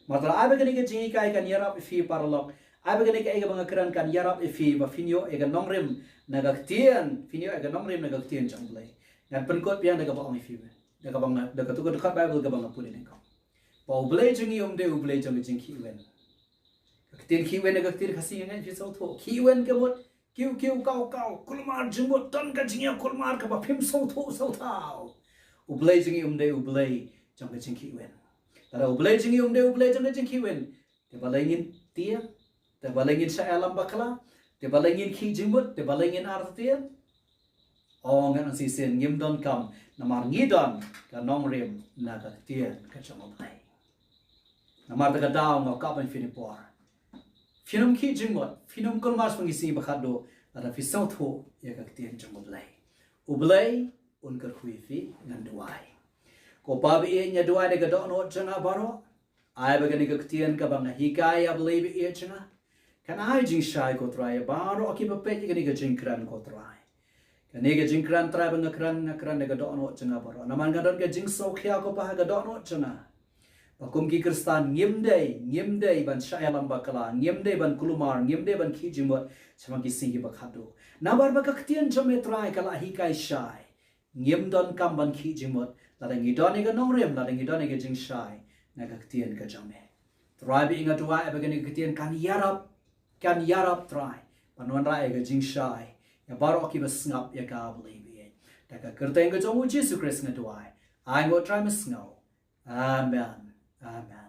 Namar ta ai ba kane ka jinghikai kan ïarap ïa phi paralok. Ai ba kane kaei kaba nga kren kan ïarap ïa phi ba phin ïoh ïa ka nongrim na ka ktien, phin ïoh ïa ka nongrim na ka ktien jong U Blei. Ngan pynkut biang da kaba ong ïa phi, da kaba nga, da katu ka dkhot Baibl kaba nga pule nyngkong. Ba U Blei jong ngi um dei U Blei jong ka jingkhihwin. Ka ktien khihwin, ka ktien Khasi nga ngeit phi sngewthuh. Khihwin ka mut kiew kiew kaw kaw, kulmar jingmut, don ka jingïakulmar kaba phim sngewthuh sngewthaw. U Blei jong ngi um dei U Blei jong ka jingkhihwin. Lada U Blei jong ngi um dei U Blei jong ka jingkhihwin, te balei ngin tieng? Te balei ngin shah ïalam bakla? Te balei ngin khih jingmut? Te balei ngin artatien? Ong ngan shisien, ngim donkam, namar ngi don ka nongrim na ka ktien ka jong U Blei. Namar ta ka daw nga kwah ban phin ïa por. Phin ym khih jingmut, phin ym kulmar shaphang ki sngi ba khatduh, lada phi sngewthuh ïa ka ktien jong U Blei. U Blei un kyrkhu ïa phi, ngan duwai. Ko Pa ba ïeit, nga duwai da ka dohnud jong nga baroh. Ai ba kane ka ktien kaba nga hikai, ïa Blei ba ïeit jong nga, kan ai jingshai, ko Trai, ïa baroh kiba peit ïa kane ka jingkren, ko Trai. Kane ka jingkren, Trai, ba nga kren, nga kren da ka dohnud jong nga baroh. Namar nga don ka jingsngewkhia, ko Pa, ha ka dohnud jong nga, ba kum ki Khristan ngim dei, ngim dei ban shah ïalam bakla, ngim dei ban kulmar, ngim dei ban khih jingmut shaphang ki sngi kiba khatduh. Namar ba ka ktien jong me, Trai, ka la hikai shai. Ngim donkam ban khih jingmut lada ngi don ïa ka nongrim, lada ngi don ïa ka jingshai na ka ktien ka jong me. Trai, ba nga duwai ba kane ka ktien kan ïarap, kan ïarap, Trai, ban wanrah ïa ka jingshai ïa baroh kiba sngap ïa ka, Blei ba ïeit. Da ka kyrteng ka jong U Jisu Khrist nga duwai. Ai nguh, Trai, me sngew. Amen. Amen.